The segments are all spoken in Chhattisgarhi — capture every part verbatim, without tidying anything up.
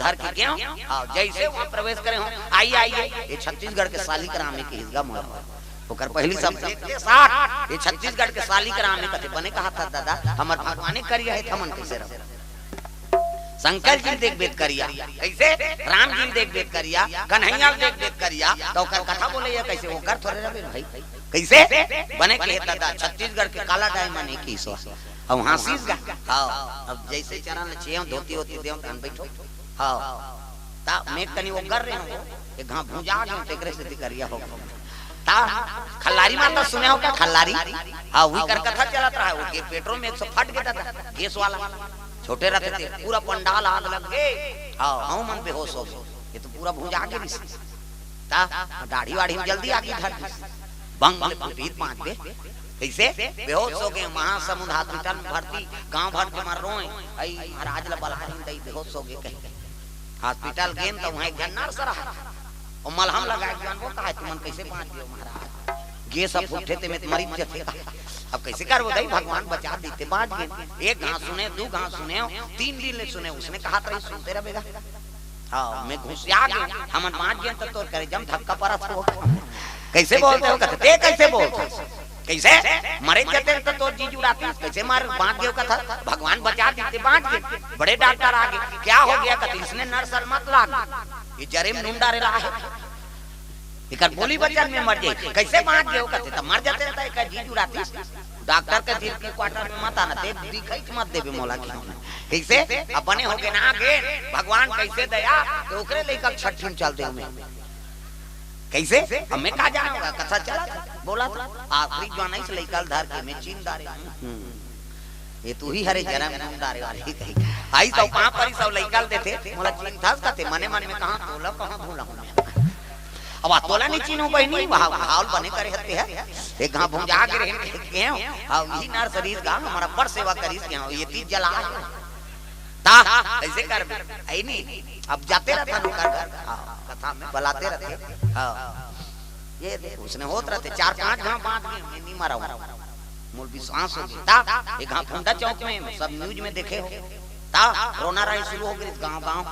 धर के गेंव, हाँ, जइसे वहाँ प्रवेश करे हों, "आइए, आइए, ये छत्तीसगढ़ के शालिक राम हे," कहिस गा मोला। ओकर पहिली शब्द देख के साथ, "ये छत्तीसगढ़ के शालिक राम हे," कथे, "बने कहत हस दादा, हमर भगवाने करिया हे, त हमन कइसे रहबो?" शंकर जी ल देखबे त करिया, कइसे? राम जी ल देखबे त करिया, कन्हैया ल देखबे त करिया, त ओकर कथा बोलइया कइसे? ओकर थोरे रहबे भाई। कइसे? बने कहे दादा, छत्तीसगढ़ के काला diamond हे कहिस। अउ हाँसिस गा। हाँ, अब जइसे चरण ल छुएंव, धोती-वोती देंव, तहन बइठो। हाँ, त में कनी ओग्गर रहेंव, एक घांव भुंजा गेंव, तेकरे सेती करिया हो गेंव। त खल्लारी माता सुने हव का? खल्लारी? हाँ, उही कर कथा चलत रहय, ओके पेट्रोल में एक सौ फट गे दादा, गैस वाला। छोटे रहते थे, पूरा पंडाल आग लग गे। हाँ, हमन बेहोश हो गेन। ये तो पूरा भुंजा गे रिहिस। त दाढ़ी-वाढ़ी में जल्दी आगी धर दिस। बंग ले फूटही त बांचबे। कइसे? बेहोश हो गे, महासमुंद hospital में भर्ती, गांव भर के मन रोय, "अई महाराज ल बला रहिन, दई बेहोश हो गे," कहिके। Hospital गेन त उहां एक झन nurse रहय, अउ मलहम लगाय के, "जानबो काय, तुमन कइसे बांच गेव महाराज? गैस ह फूटथे तेमे त मरिच जथे।" "अब कइसे करबो दई, भगवान बचा दिस ते बांच गेन।" एक घांव सुने, दू घांव सुने, तीन दिन ले सुने, उसने कहत रहिस, सुनते रहबे गा। हाँ, में घुसिया गेंव, हमन बांच गेन त तोर करेजा म धक्का परत हो। कइसे बोलते हो? कथे, "ते कइसे बोलथस? कइसे? मरे जतेन त तोर जी जुड़ातिस, कइसे मर बांच गेंव?" कथस, "भगवान बचा दिस ते बांच गेंव।" बड़े डॉक्टर आ गे, "क्या हो गया?" कथे, "इसने nurse ल मत लान, ये जरे म नून डारे ला हे।" एकर बोली वचन में मर जाही। कइसे बांच गेंव कथे, त मर जातेन त एकर जी जुड़ातिस। डॉक्टर के दिल के क्वार्टर में मत आना, ते दिखई मत देबे मोला कि। कइसे? अब बने हो गेन, आ गेन, भगवान कइसे दया, त ओकरे लइका के छट्ठी में चल देंव में। कइसे? अब में का जानंव, कथा चलत, बोलत, आखिरी जवान अइस लइका ल धर के में चीन डारे। हम्म। ये तुही हरे जरम नून डारे वाली कही। अइस त पांव परिस अउ लइका ल देथे, मोला चिन्हथस कथे, मने मन में कहां तोला कहां भूला हूं मैं। अब आ तोला नइ चिन्हों बहिनी, वहां घाव ल बने करे हस ते ह। एक घांव भुंजा गे रहेन कहिके गेंव, अउ इही nurse रिहिस गा, हमर बड़ सेवा करिस गेंव, ये तीज जला हे। त कइसे करबे? अइ नी, अब जाते रहिथन ओकर घर, हाँ, कथा में बलाते रहिथे। हाँ। ये देख, उसने होत रहिथे, चार पांच घांव बांच गेंव, में नइ मरंव। मोला विश्वास हो गे। त एक घांव फुंडा चौक में सब news में देखे हो। त रोना राही शुरू हो गे, गांव गांव,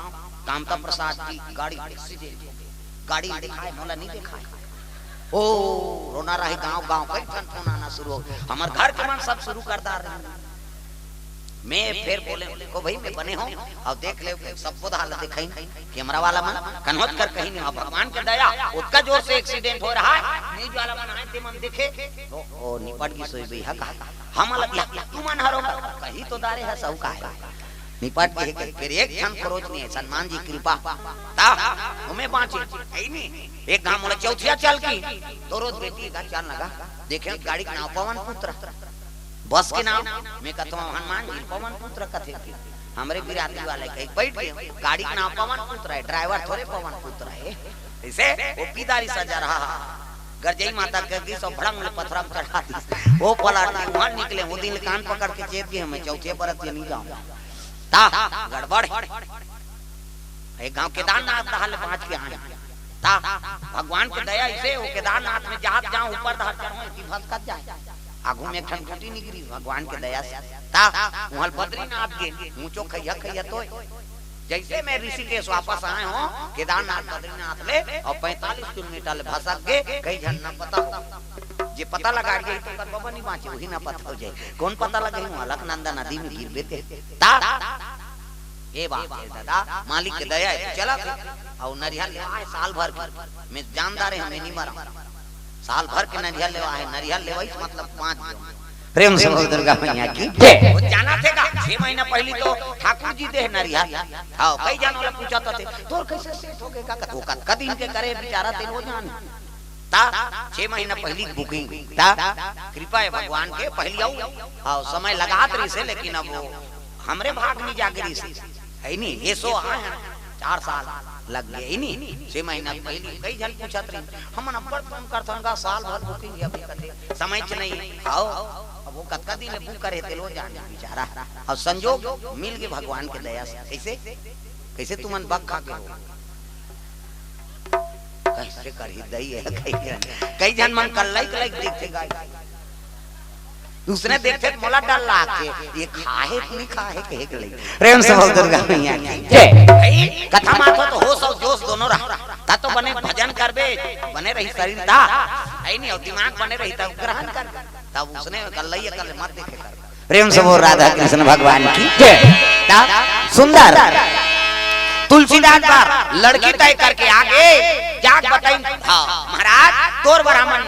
कामता प्रसाद जी गाड़ी accident हो गे। गाड़ी ल देखाय, मोला नइ देखाय। ओ, रोना राही गांव गांव, कई ठन फोन आना शुरू हो गे। हमर घर के मन सब शुरू कर डारे। में फेर बोलेंव, "देखो भई, में बने हों, अउ देख लेव, सबो दहा ल देखाइन, camera वाला मन, कन्होच कर कहीं नहीं, भगवान के दया, ओतका जोर से accident हो रहा हे, news वाला मन आय, ते मन देखे, ओ, ओ, निपट गिस होही भई, हा का?" हम लगिया, "तुमन हरो का?" कही तो डारे हस, अउ का हे? निपट गे हे कही, फेर एक ठन खरोच नइ हे, हनुमान जी कृपा। त ओमे बांचे, हे नी? एक घांव मोला चौथिया चल की, तोरो बेटी का चल लगा, देखे गाड़ी के नांव पवन पुत्र, बस के नांव, में कथंव हनुमान जी ल पवन पुत्र कथे कि। हमरे बिरादरी वाले कही बइठ गे, गाड़ी के नांव पवन पुत्र हे, driver थोरे पवन पुत्र हे। अइसे ओ पीदारी सजा रहा हा। गरजई माता के गिस अउ भड़ंग ले पथरा म चढ़ा दिस। ओ पलट के उहां निकले, ओ दिन ले कान पकड़ के चेत गे, में चौथे बरत ये नइ जांव। त गड़बड़ हे। एक घांव केदारनाथ डहार ले बांच के आए। त भगवान के दया अइसे, ओ केदारनाथ में जात जांव, ऊपर डहार चढ़ों, एती भसकत जांव। आगू में एक ठन खूंटी निकरिस भगवान के दया से। त उहां ले बद्रीनाथ गे, ऊंचो खइया खइया तोय। जइसे में ऋषिकेश वापस आए हों, केदारनाथ बद्रीनाथ ले, अउ पैंतालीस किलोमीटर ले भसक गे, कई झन न पता हो। जे पता लगा गे, त ओकर बबा नइ बांचे, ओही न पता हो जाय। कोन पता लगाही? अलकनंदा नदी में गिरबे ते। त ए बात हे दादा, मालिक के दया हे, चलत हे। अउ नरिहर लेवाय साल भर के, में जानदार हे, में नइ मरंव। साल भर के नरिहर लेवाय हे, नरिहर लेवाइस मतलब बांच गेंव। प्रेम से बोल दुर्गा मैया की जय। ओ जानथे गा, छह महीना पहिली तो ठाकुर जी दे हे नरिहर। हाँ, कई झन ओला पूछत हे, "तोर कइसे सेट हो गे गा?" ओ कतका दिन के करे बिचारा, तेन ओ जानही। त छह महीना पहिली booking, त कृपा हे भगवान के, पहिली अउ, हाँ, समय लगात रहिसे, लेकिन अब ओ हमरे भाग नइ जागे रहिसे, हे नी? एसो आए हन, चार साल लग गे, हे नी? छह महीना पहिली कई झन पूछत रहिन, "हमन अब्बड़ फोन करथन गा, साल भर booking हे," अभी कथे, "समय च नइ हे।" हाँ, अब ओ कतका दिन ले book करे, तेला ओ जानही बिचारा। अउ संजोग मिल गे भगवान के दया से। कइसे? कइसे तुमन बक खा के हो? कइसे करही दई हे, कई झन, कई झन मन कल्लई कल्लई दिखथे गा। उसने देखथे त मोला डर लागथे, ये खाहे कि नहीं खाहे, कहे के लई। प्रेम से बोल दुर्गा मैया की जय। भाई, कथा मात हो तो होश अउ जोश दोनों रहा, ता तो बने भजन करबे, बने रही शरीर ता, है नहीं, अउ दिमाग बने रही ता ग्रहण कर, तब उसने गल्लई अकल मत देखे कर। प्रेम से बोल राधा कृष्ण भगवान की जय। ता सुंदर तुलसीदास बार लड़की तय करके आगे जाग बताई, हाँ महाराज, तोर बर हमन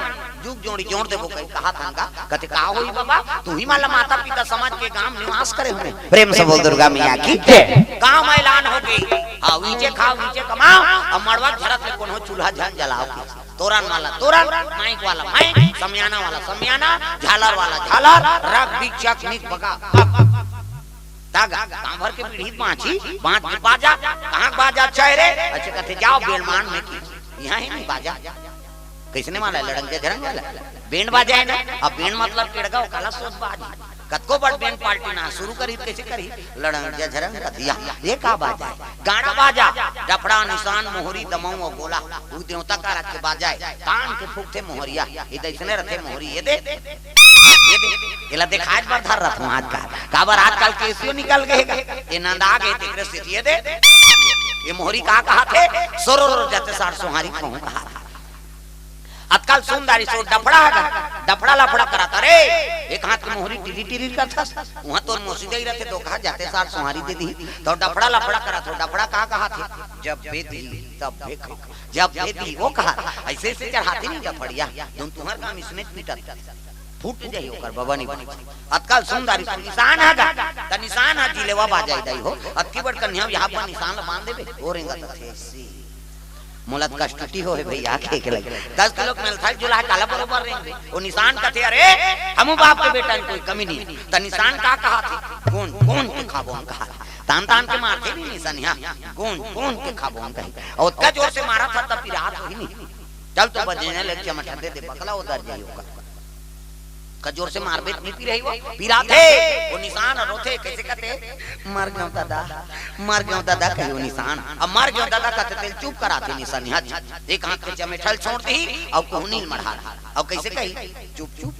जुग जोड़ी जोड़ देबो कही कहा था का। कथे का होई बाबा, तू ही माला माता पिता समाज के गांव निवास करे हुए। प्रेम से बोल दुर्गा मैया की जय। गांव में ऐलान हो गई, हाँ, नीचे खाओ, नीचे कमाओ, अब मड़वा झरत ले कोनो चूल्हा झन जलाओ की। तोरन वाला तोरन, माइक वाला माइक, समियाना वाला समियाना, झालर वाला झालर, रग बिग चक निक बगा बग। ता गा, गांव भर के पीढ़ी बांची, बांच के बाजा, कहाँ बाजा चाहे रे? अच्छा कथे जाओ बेलमान में की, यहाँ ही नहीं बाजा। कैसने वाला है? लड़ंग झरंग वाला। बैंड बाजा है ना, अब बैंड मतलब केड़गा, काला सोच बाजी। कतको बड़ बैंड पार्टी ना शुरू करी, कैसे करी? लड़ंग झरंग कथिया, ये का बाजा है? गाना बाजा, डफड़ा, निशान, मोहरी, दमऊ अउ गोला, वो देवता का रख के बाजा है। तान के फूकथे मोहरिया, ये दैसने रथे मोहरी, ये दे, ये दे, एला देखाए बर धर रथों आजकल। काबर आजकल केसियो निकल गए गा, ये नंदा गए, तेकरे से ये दे, ये मोहरी का कहा थे? सोरो रो जाते सार सोहारी कहूँ कहा था। आजकल सुंदरी सो डफड़ा है गा, डफड़ा लफड़ा करा था रे। एक हाथ के मोहरी टिरी टिरी करथस, वहाँ तोर मोसी दई रथे, दो कहा जाते सार सोहारी दे दी, तो डफड़ा लफड़ा करा थो। डफड़ा का कहा थे? जब बेदी तब देखो, जब बेदी वो कहा, ऐसे ऐसे चढ़ाते नहीं डफड़िया, तुम तुम्हार काम इसने पीटत फूट जाई ओकर बबनी बनी। अतका सुंदर निशान है गा, त निशान है जिलेवा बाजाई दाई हो। अतकी बड़ कन्या यहाँ पर निशान ला बांध देबे, ओ रेंगा त थे सी। मोला त कष्टुटी होए भैया, के के लगे। दस किलो के मेलथाई जुला है, काला बरोबर रेंगे। ओ निशान कथे, अरे, हमू बाप के बेटा में कोई कमी नहीं। त निशान का कहा थे? कौन, कौन के खाबो हम कहा। तान तान के मारथे नहीं निशान यहाँ। कौन, कौन के खाबो हम कही। और अतका जोर से मारा था तब पिरात होही नहीं। चल तो बजेने लग चमटा दे दे, बकला उधर जाई ओकर। का जोर से मारबे त नहीं पी रही वो, पिराथे, वो निशान रोथे, कैसे कहते? मर गयो दादा, मर गयो दादा, कहियो निशान। अब मर गयो दादा कहते तेल चुप कराथे निशान, यहाँ एक हाथ के चमेठल छोड़ दी, अब कोहनी मढ़ा, अब कैसे कही? चुप, चुप,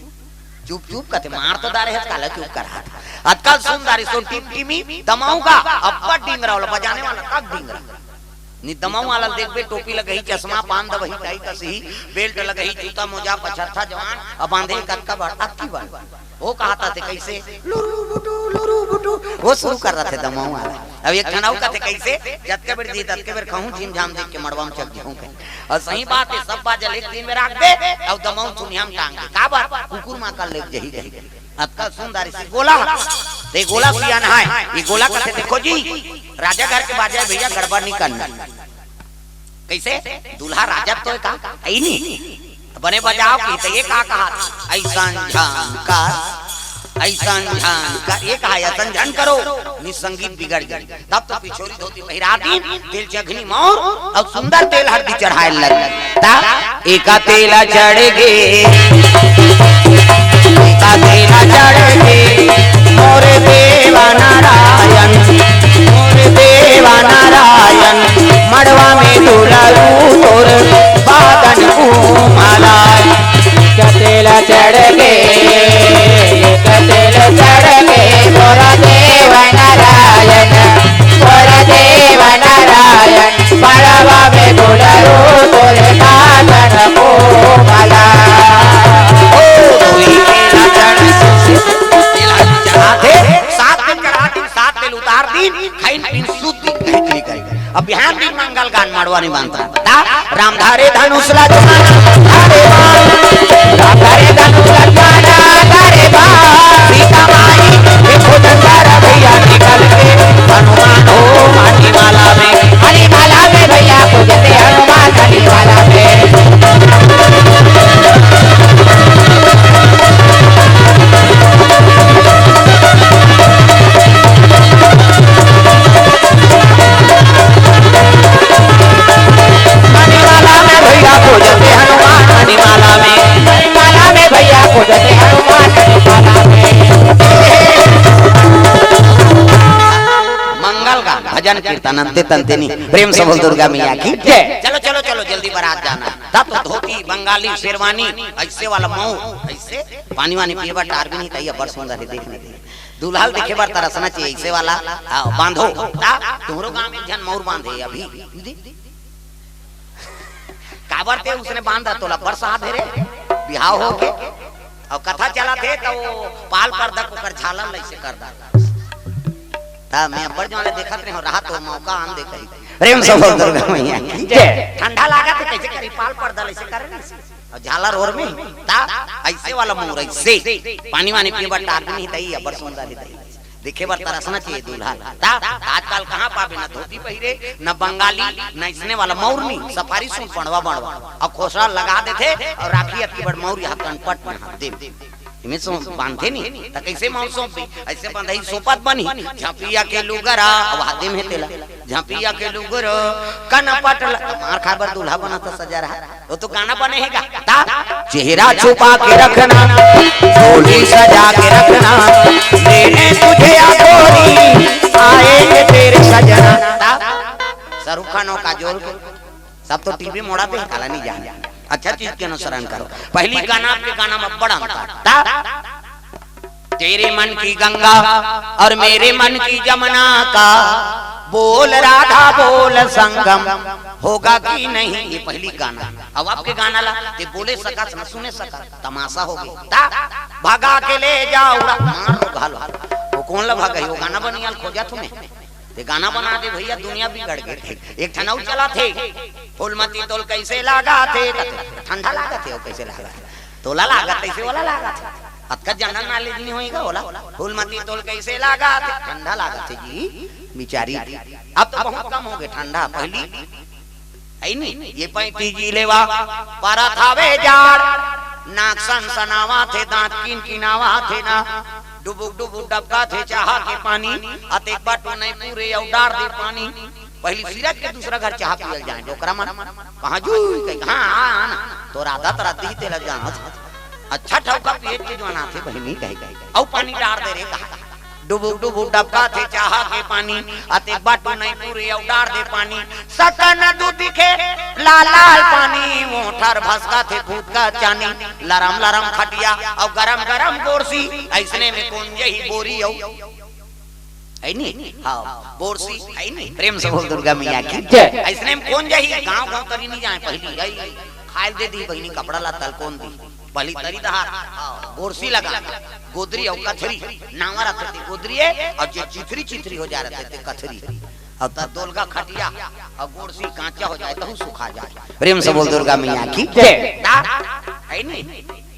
चुप, चुप कहते, मार तो दारे है, काला चुप करा। आजकल सुन दारी सो टिम टिमी, दमाऊंगा, अब डिंगरा वाला, बजाने वाला, कब डिंगरा? नि दमाऊ वाला देखबे, टोपी लगही, चश्मा, पान दबही, टाई कसही, बेल्ट लगही, जूता मोजा, पछरथा जवान, अब बांधे कतका बड़, अतकी बड़। वो कहा था थे कैसे? लुरु बुटु, लुरु बुटु, वो शुरू कर रहा थे दमाऊ वाला। अब एक ठन अउ कहते कैसे? जतके बेर जी, ततके बेर कहूँ, झिम झाम देख के मड़वा में चक जाऊँ कहीं। और सही बात है, सब बाजल एक दिन में राख दे, अब दमाऊ चुनिया में टांग दे। का बात? कुकुर माँ का लेके जही गई। अतका सुंदर सी गोला, ते गोला सियान है, ये गोला कथे देखो जी, राजा घर के बाजा है भैया, गड़बड़ नहीं करना। कैसे? दूल्हा राजा तो है का? है ही नहीं। बने बजाओ की तो ये का कहा? ऐसा झंकार, ऐसा झंकार, ये कहा, ऐसा झन करो, नि संगीत बिगड़ गई। तब तो पिछोरी धोती पहिरा दीन, तेल चघनी मौर और सुंदर तेल हरदी चढ़ाए लग। तब एका तेला चढ़ गे, एका तेला चढ़ गे, मोर देवा नारायण, मोर देवा नारायण, मड़वा में दुलारू तोर बादन उमलाय। एका तेला चढ़ गे, एका तेला चढ़ गे, मोर देवा नारायण, मोर देवा नारायण, मड़वा में दुलारू तोर बादन उमलाय। ओ दुई के लक्षण आधे सात दिन चढ़ा दिन, सात दिन उतार दिन, खाइन पीन सूत दिन, खिचड़ी करी। अब बिहान दिन मंगल गान मड़वा नहीं मानता। ता राम धारे धनुष लक्ष्मण धारे बाण, राम धारे धनुष लक्ष्मण धारे बाण। सीता माई के भुजंग भैया निकल के, हनुमान हो मणिमाला में, मणिमाला में भैया पूजते हनुमान मणिमाला में। मणिमाला में भैया पूजते हनुमान मणिमाला में, मणिमाला में भैया पूजते हनुमान मणिमाला में। भजन कीर्तन अंते तंते नहीं। प्रेम से बोल दुर्गा मैया की जय। चलो, चलो, चलो, जल्दी बारात जाना। तब तो धोती, बंगाली, शेरवानी, ऐसे वाला मऊ, ऐसे पानी वानी पीए बर टार भी नहीं, तैया बड़ सुंदर है, देखने के लिए। दूल्हा ल देखे बर तरसना चाहिए, ऐसे वाला, हाँ, बांधो। ता, तुम्हरो गांव में एक झन मऊर बांधे अभी। काबर ते उसने बांधा तोला बरसा दे रे, बिहाव हो के। अउ कथा चलत हे त वो पाल पर्दा को कर झालर लइसे कर दा। ता मैं अब्बड़ जवान ले देखत रहे हो, रहा तो मौका आन दे कही। प्रेम से बोल दुर्गा मैया की जय। ठंडा लागत हे, कैसे करी पाल पर्दा लइसे कर रही। अउ झालर ओर में ता ऐसे वाला मुंह रही से पानी वानी पीए बर टार भी नहीं दई, अब्बड़ सुंदर ही दई। देखे बर तरसना चाहिए दूल्हा। ता आजकल कहाँ पाबे, न धोती पहिरे, न बंगाली, न इसने वाला मौरनी, सफारी सूट बनवा बनवा, अउ खोसरा लगा देथे, अउ राखी अतकी बड़ मौर यहाँ कनपट में हाथ दे। इमे सो बांधे नहीं, त कैसे मौर सौंपबे? ऐसे बंधई सोपत बनी, झपिया के लुगरा, अब हाथ दे में तेला। झपिया के लुगरा, कनपट ल-, मार खाए बर दूल्हा बना त सजा रहा। वो तो गाना बने हे गा। ता? चेहरा छुपा के रखना, डोली सजा के रखना, लेने तुझे या गोरी, आएंगे तेरे सजना। ता? शाहरुख खान अउ काजोल के, सब तो टीवी मोड़ा दे, काला नहीं जाने। अच्छा चीज के अनुसरण करो। पहली गाना आपके गाना में बड़ा अंतर। ता? तेरे मन की गंगा और मेरे मन की जमुना का बोल राधा बोल संगम होगा कि नहीं, ये पहली गाना। अब आपके गाना ला, ते बोले सकस न सुने सकस, तमाशा हो गई। ता भगा के ले जाओ उड़ा, मार लो घालो। वो कौन ला भगाई, वो गाना बनियाल खोजा तुम्हें। ते गाना बना दे भैया, दुनिया बिगड़ गई। एक ठन अउ चला थे, फूलमती तोल कैसे लागा थे, ठंडा लागा थे, वो कैसे लागा थे? तोला लागत हे, तैसे ओला लागत हे। अतका जनरल नॉलेज नहीं होएगा ओला। फूलमती तोल कैसे लागत हे? ठंडा लागत हे जी, बिचारी। अब तो बहुत कम हो गए ठंडा, पहली है नहीं। ये पैंती जी लेवा, पारा थावे जाड़, नाक सन सनावा थे, दांत किन किनावा थे ना, डुबुक डुबुक डबका थे चाहा के पानी, अतेक बाटो नहीं पूरे अउ डार दे पानी। पहली सिरक के दूसरा घर चाहा पियल जाए, डोकरा मन कहाँ जू कहे, हाँ, हाँ, ना, तोर आदत रद्दी तेला जानत। अच्छा ठौका पिए के जवान आथे बहिनी कहे, कहे, अउ पानी डार दे रे कहा। डुबुक डुबुक डबका थे चाहा के पानी, अते बाटू नहीं पूरे अउ डार दे पानी। सकन दू दिखे लाल लाल पानी, ओठर भसका थे फूटका चानी। लरम लरम खटिया अउ गरम गरम गोरसी, ऐसने में कौन जही बोरी अउ है नी? हाँ, बोरसी है नी? प्रेम से बोल दुर्गा मैया की जय। ऐसने में कौन जाही? गांव गांव तरी नहीं जाए, पहली गई खाइल दे दी बहिनी, कपड़ा ला तल कौन दी? पहली तरी दहार, हाँ, बोरसी लगा, गोदरी अउ कथरी, नावा रखते थे गोदरी है, अउ जे चिथरी चिथरी हो जा रहे थे कथरी, अउ तब दोलगा खटिया, अउ गोरसी कांचा हो जाए, तहु सुखा जाए। प्रेम से बोल दुर्गा मैया की जय। ता-, है नी?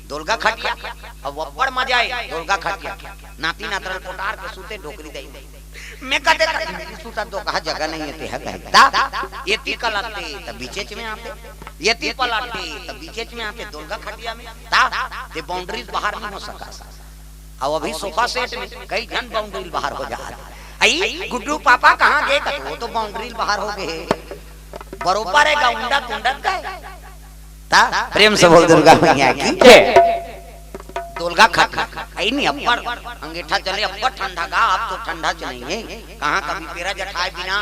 दोलगा खटिया, अब अब्बड़ मजा आए, दोलगा खटिया। नाती नातरन कोटार के सूते डोकरी दई। मैं कहते कहते मेरी सूता दो कहा जगह नहीं है, ते है कहे। ता, ये ती कलते, त बीचेच में आते। ये ती पलटते, त बीचेच में आते, दोलगा खटिया में। ता, ते बाउंड्रीज बाहर नहीं हो सका। अब अभी सोफा सेट में कई झन बाउंड्रीज बाहर हो जा। आई, गुड्डू पापा कहाँ गए? कहते, वो तो बाउंड्रीज बाहर हो गए। बरोबर है, गाउंडा कुंडत गए। ता, प्रेम से बोल दुर्गा मैया की जय। दोलगा खटिया, आई नहीं अब्बड़, अंगेठा चले अब्बड़ ठंडा गा, अब तो ठंडा चलेंगे। कहाँ कभी पेरा जठाए बिना,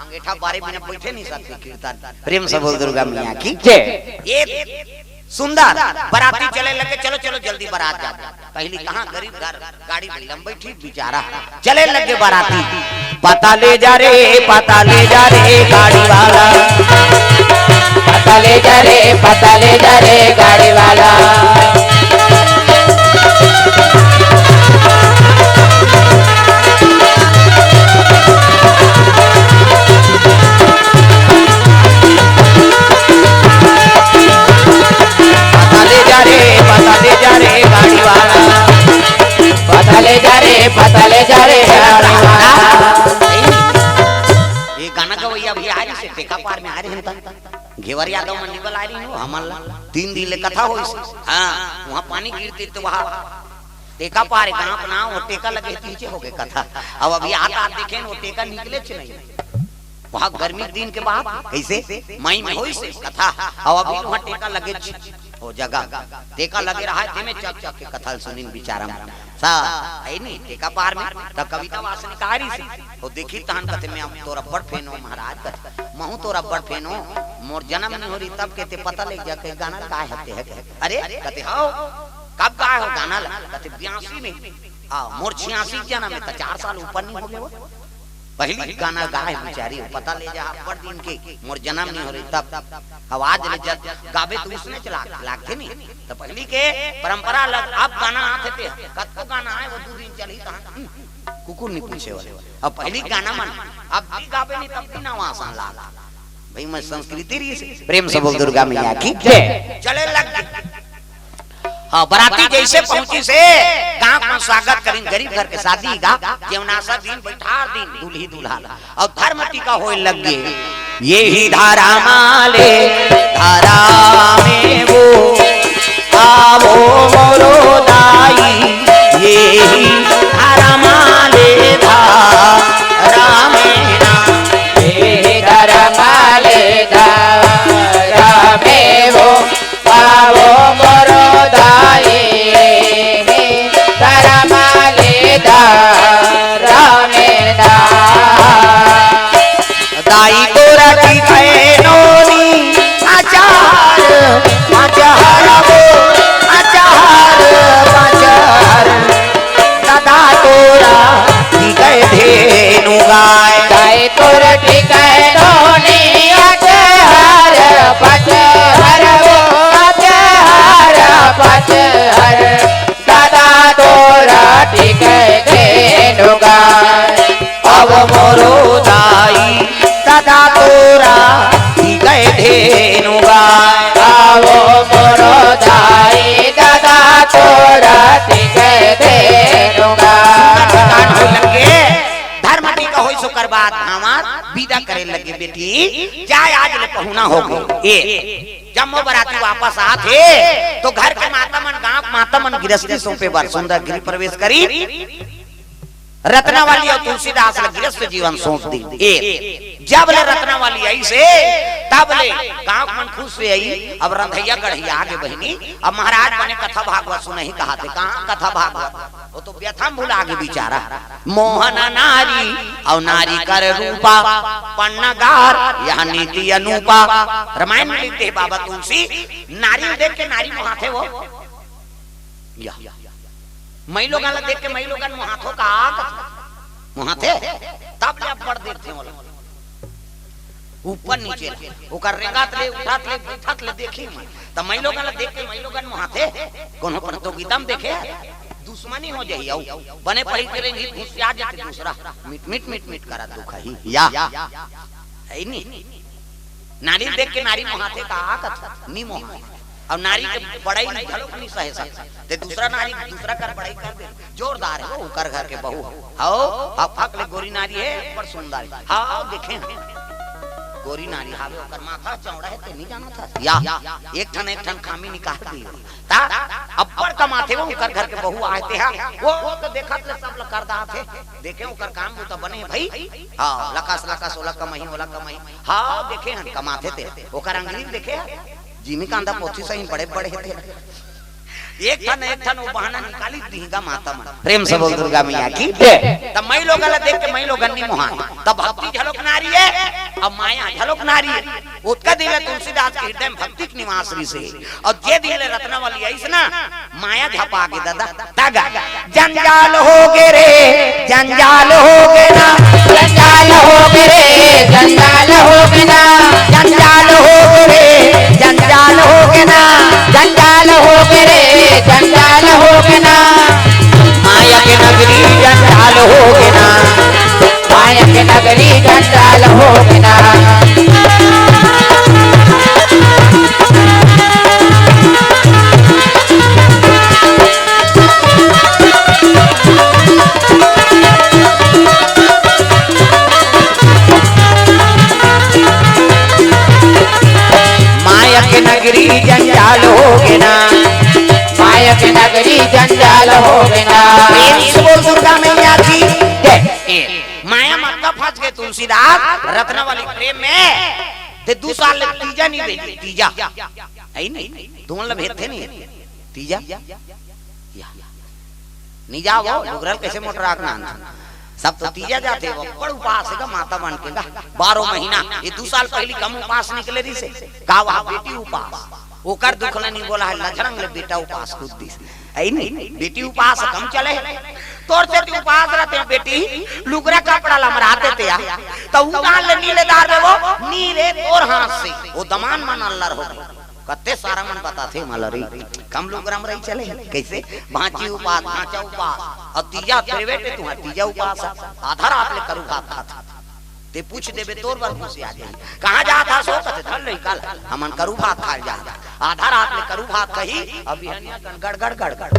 अंगेठा बारे बिना बैठे नहीं सकते कीर्तन। प्रेम से बोल दुर्गा मैया की जय। ये सुंदर बराती चले लगे, चलो, चलो, जल्दी बरात जा। पहली कहाँ गरीब घर, गाड़ी में लंबी ठीक बिचारा। चले लगे बराती, पता ले जा रे, पता ले जा रे गाड़ी वाला। पता ले जा रे, पता ले जा रे गाड़ी वाला। पता ले जा रे, पता ले जा रे गाड़ी वाला। पता ले जा रे, पता ले जा रे गाड़ी वाला। ये गाना गवैया भी आ रही से टेका पार में आ रहे हैं तन। घेवर यादव मन निकल आ रही हो हमन ला। तीन दिन ले कथा होइस। हाँ, वहाँ पानी गिरते तो वहाँ टेका पार गांव ना, वो टेका लगे पीछे हो गए कथा। अब अभी आता देखे वो टेका निकले च नहीं। वहाँ गर्मी के दिन के बाद कैसे मई में होइस कथा। अब अभी वहाँ टेका लगे च-, वो जगह टेका लगे रहा है, तेमे चक चक के कथा सुनिन बिचारा मन। सा, है नी, एका पार में, त कविता वासनिक आ रही से। ओ देखी तहन कथे, "मैं तोर अब्बड़ fan हो महाराज," कथे, "महूं तोर अब्बड़ fan हो, मोर जन्म नहीं हो रही तब के ते पता लग जा के गाना ल गाए हते है।" अरे, कथे, "हव, कब गाए हो गाना ल?" कथे, "बयासी में, आ, मोर छियासी जन्म में, त चार साल ऊपर नहीं हो गए हो।" पहली गाना गाए बिचारी, पता ले जा, अब्बड़ दिन के, मोर जन्म नहीं हो रही तब। आवाज ले जब गाबे तो उसने चला, लागथे नहीं। तो पहली के परंपरा लग, अब गाना आथे ते, कतको गाना आए, वो दू दिन चलही तहां, हम्म, कुकुर नहीं पूछे वाले। अब पहली गाना मन, अब भी गाबे नहीं, तब भी ना वहां सा लाग। भाई, मैं संस्कृति रही से। प्रेम से बोल दुर्गा मैया की जय। चले लग गए। हाँ, बराती जैसे पहुंची से गांव में स्वागत करिन, गरीब घर के शादी गा, जेवनासा दिन बैठार दिन दूल्ही दूल्हा ला। और धर्म टीका होए लग गए। ये ही धारा माले धारा में वो, आवो मोरो दाई, ये ही धारा माले धारा में ना। ये ही धारा माले धारा में वो, आवो मोरो दाई, धर्म ले धर्म ना। दाई तोरा की कहे नोनी, आचार, आचार वो, आचार, आचार। दादा तोरा टिकै धेनु गाय। दाई तोरा टिकै नोनी अचहर पचहर वो अचहर पचहर। दादा तोरा टिकै धेनु गाय। अब मोरो दाई दादा तोरा टिकै धेनु गाय। अब मोरो दाई दादा तोरा टिकै धेनु गाय। सुंदर से गान होए लगे, धर्म टीका होइस ओकर बाद भांवर विदा करे लगे, बेटी जाय आज ले पहुना हो गे। ए, जम्मो बराती वापस आत हे, तो घर के माता मन, गांव के माता मन गिरस्ती सौंपे बर सुंदर गृह प्रवेश करी। रत्नावली अउ तुलसीदास ल गिरस्ती जीवन सौंप दी। ए, जब ले रत्नावली आइस हे, तब ले गांव के मन खुश होइस हे। अब रंधइया गढ़िया आगे बहिनी, अब महाराज बने कथा भागवत सुनही कहाथे। कहां कथा भागवत? वो तो व्यथा म भुला गे बिचारा। मोहन नारी अउ नारी कर रूपा, पन्नागार यह नीति अनूपा। रामायण में लिखथे बाबा तुलसी, नारी ल देख के नारी मोहाथे वो। या। मइलोगन ला देख के मइलोगन मोहाथो का? मोहाथे? तब ले अब्बड़ देखथे ओला। ऊपर नीचे ले, ओकर रेंगत ले, उठत ले, बैठत ले देखही मन। त मइलोगन ला देख के मइलोगन मोहाथे, कोनो प्रतियोगिता म देखे, दुश्मनी हो जाही, अउ बने पहिर के रेंगही, घुसिया जाथे दूसरा, मिट, मिट, मिट, मिट करत दुखाही। या, है नी? नारी देख के नारी मोहाथे का? कथे, नी मोहाय। अउ नारी के बड़ाई घलोक नी सहे सकत। ते दूसरा नारी, दूसरा कर बड़ाई कर दे। जोरदार हे वो, ओकर घर के बहू। हव, हफक ले गोरी नारी हे, बड़ सुंदर हे। हव, देखे हन। गोरी नारी हावे, ओकर माथा चौड़ा हे, ते नी जानत हस। या, एक ठन, एक ठन खामी निकाल दी। त अब्बड़ कमाथे वो, ओकर घर के बहू आय ते हा। वो, वो तो देखत ले सब ल कर दाथे। देखे ओकर काम बूता बने हे भई। हाँ, लकस, लकस, ओला कमही, ओला कमही। हाँ, देखे हन, कमाथे ते। ओकर अंगरी देखे हन? जिमी कांदा पोथी सही बड़े बड़े हे ते। एक ठन, एक ठन वो बहाना निकाली दीही गा माता मन। प्रेम से बोल दुर्गा मैया की जय। त मइलोगन ला देख के मइलोगन नी मोहाय। त भक्ति घलोक नारी हे, अउ माया घलोक नारी हे। ओतका दिन ले तुलसीदास के हृदय म भक्ति के निवास रिहिस हे। अउ जे दिन ले रत्नावली आइस ना, माया झपा गे दादा, तगा। जंजाल हो गे रे, जंजाल हो गे ना। जंजाल हो गे रे, जंजाल हो गे ना। जंजाल हो गे रे, जंजाल हो गे ना। जंजाल हो गे रे, जंजाल हो गे ना। माया के नगरी जंजाल हो गे ना। माया के नगरी जंजाल हो गे ना। माया के नगरी जंजाल हो गे ना। माया के नगरी जंजाल हो गे ना। प्रेम से बोल दुर्गा मैया की जय। ए, माया म का फंस गे तुलसीदास, रत्नावली प्रेम में, ते दू साल ले तीजा नी भेजे, तीजा। है नी? तुमन ला भेजथे नी, तीजा। या। नी जावो, लुगरा ल कइसे मोटरा के नान? सब तो तीजा जाथे, वो बड़ उपास हे गा, माता बन के गा, बारह महीना। ये दू साल पहिली कम उपास निकले रहिसे, का वहाँ बेटी उपास, ओकर दुख ल नी बोला हे, लझरंग ले बेटा उपास कूद दिस। अई नी, बेटी उपास कम चले हे। तोर सेती उपास रहिथे बेटी, लुगरा कपड़ा ल मरा देते आ, त उतार ले नी ले दार देवो, नी रे तोर हाथ से, वो दमान मन अल्लर हो गे। कत्ते सारा मन बताथे मलरी। कम लुगरा म रही चले, कइसे? भांची उपास, भांचा उपास। अउ तीजा फेर बेटे तुंहर तीजा उपास हे। आधा रात ले करू भात खात हे। ते पूछ देबे तोर बर खुशी आ जाही। कहाँ जात हस ओ? कथे धर ले काल। हमन करू भात खाय जात हन। आधा रात ले करू भात खाही, अउ बिहनिया कन गड़ गड़ गड़ गड़।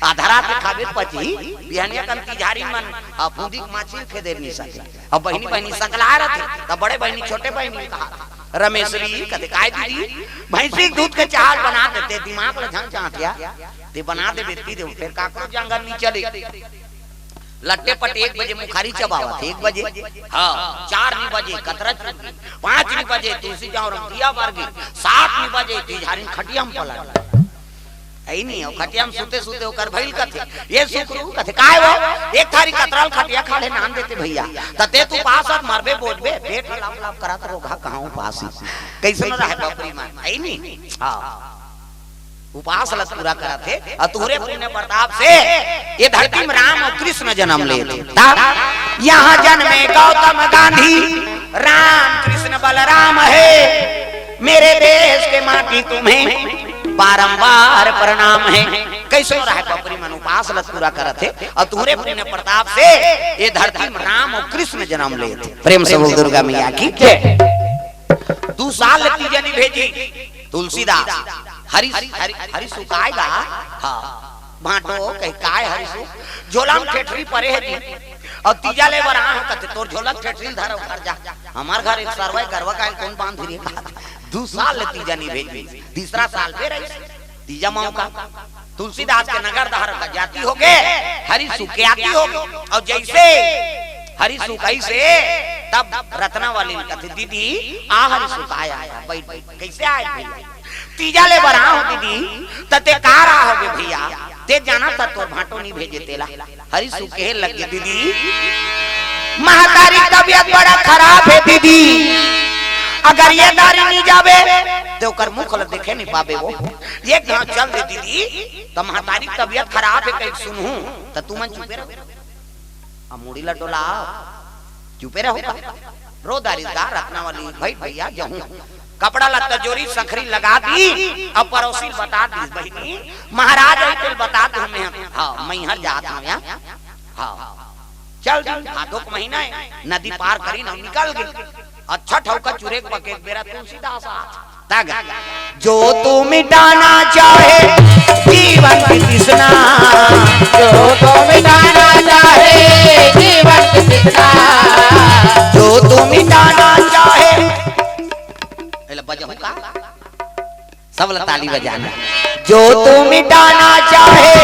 आधा रात ले खाबे पचही, बिहनिया कन तिजहारी मन, अ, फूंदी के माछी ल खेदे नी सके। अउ बहिनी बहिनी सकलाय रथे, त बड़े बहिनी छोटे बहिनी ल कहा रमेशरी, कथे, "काय दीदी, भैंसी के दूध के चाह ल बना देते, दिमाग ल झन चांटिया, ते बना देबे, पी देबो, फेर काकरो जंगल नी चले।" लट्टे पट्टे एक बजे मुखारी चबावत हे, एक बजे, हाँ, चार नी बजे कतरा चुरगी, पाँच नी बजे तुलसी चौरा म दिया बरगे, सात नी बजे तिजहारी खटिया म पलट। अई नी, अउ खटिया म सुते सुते ओकर भइल कथे, "ये सुकरू," कथे, "काय वो? एक थारी कतरा ल खटिया खाल्हे नान देते भइया, त ते तो उपास अस मरबे बोजबे, पेट ह लप लप करत रोगहा कहाँ उपास हे।" कइसन रहय बपरी मन, अई नी? हाँ। उपास ल पूरा करत हे, अउ तुंहरे पुण्य प्रताप से ये धरती म राम अउ कृष्ण जनम लेथे। ता, "यहाँ जन्मे गौतम गांधी, राम कृष्ण बलराम हे।" मेरे देश के माटी तुम्हें बारंबार प्रणाम है। कइसो रहय बपरी मन उपास ल पूरा करत हे, अउ तुंहरे पुण्य प्रताप से ये धरती म राम अउ कृष्ण जनम लेथे। प्रेम से बोल दुर्गा मैया की जय। दू साल ले तीजा नी भेजी तुलसीदास। हरि, हरि, हरि सुकाय गा। हाँ। भांटो कहे, "काय हरि सुक? झोला म ठेठरी परे हे जी।" अउ तीजा ले बर आहूं कथे, "तोर झोला म ठेठरी ल धर अउ घर जा।" हमर घर एक सरवा गरवा गाय ल कोन बांध रे कहा। दू साल ले तीजा नी भेजी। तीसरा साल फेर आइस तीजा मौका। तुलसीदास के नगर डहर का जाति होगे, हरि सुक के आति होगे। अउ जइसे हरि सुक आइसे, तब रत्नावली ल कथे, "दीदी, आ हरि सुक आय, आय, बइठ, बइठ।" "कइसे आय भइया?" "तीजा ले बर आहूं दीदी।" "त ते का रे होगे भइया, ते जानत हस तोर भांटो नी भेजे तेला।" हरि सुक कहे लगे, "दीदी, महतारी के तबियत बड़ा खराब हे दीदी, अगर ये दारी नी जाबे, त ओकर मुख ल देखे नी पाबे वो। एक घांव चल दे दीदी, त महतारी के तबियत खराब हे कहिके सुनहूं, त तुमन चुपे रहो।" अब मुड़ी ल डोलाव, चुपे रहो का? रो दारी दा रत्नावली, "भइठ भइया, जहूं।" कपड़ा लत्ता जोरी, संखरी लगा दी, अउ परोसी ल बता दी, "बहिनी, महाराज अही तेला बता दे, मैं, हाँ, मैं हर जात हूं यहाँ।" हाँ, चल दिन, भादो के महीना हे, नदी पार करिन अउ निकल गे। अच्छा ठउका चुरे के पके के बेरा तुलसीदास आत। तग। जो तू मिटाना चाहे जीवन की तृष्णा, जो तू मिटाना चाहे जीवन की तृष्णा, जो तू मिटाना चाहे, एला बजाहूं का? सब ला ताली बजाना। जो तू मिटाना चाहे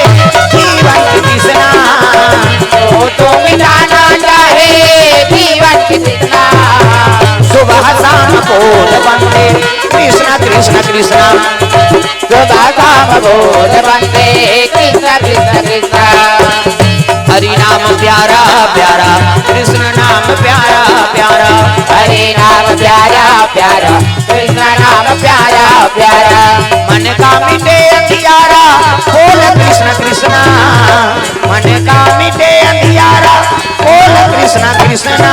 जीवन की तृष्णा, जो तू मिटाना चाहे जीवन की तृष्णा, सुबह शाम बोल वंदे कृष्णा कृष्णा कृष्णा। सुबह शाम बोल वंदे कृष्णा कृष्णा कृष्णा। हरि नाम प्यारा प्यारा, कृष्ण नाम प्यारा प्यारा। हरि नाम प्यारा प्यारा, कृष्ण नाम प्यारा प्यारा। मन का मिटे अंधियारा, बोल कृष्ण कृष्णा। मन का मिटे अंधियारा, बोल कृष्ण कृष्णा।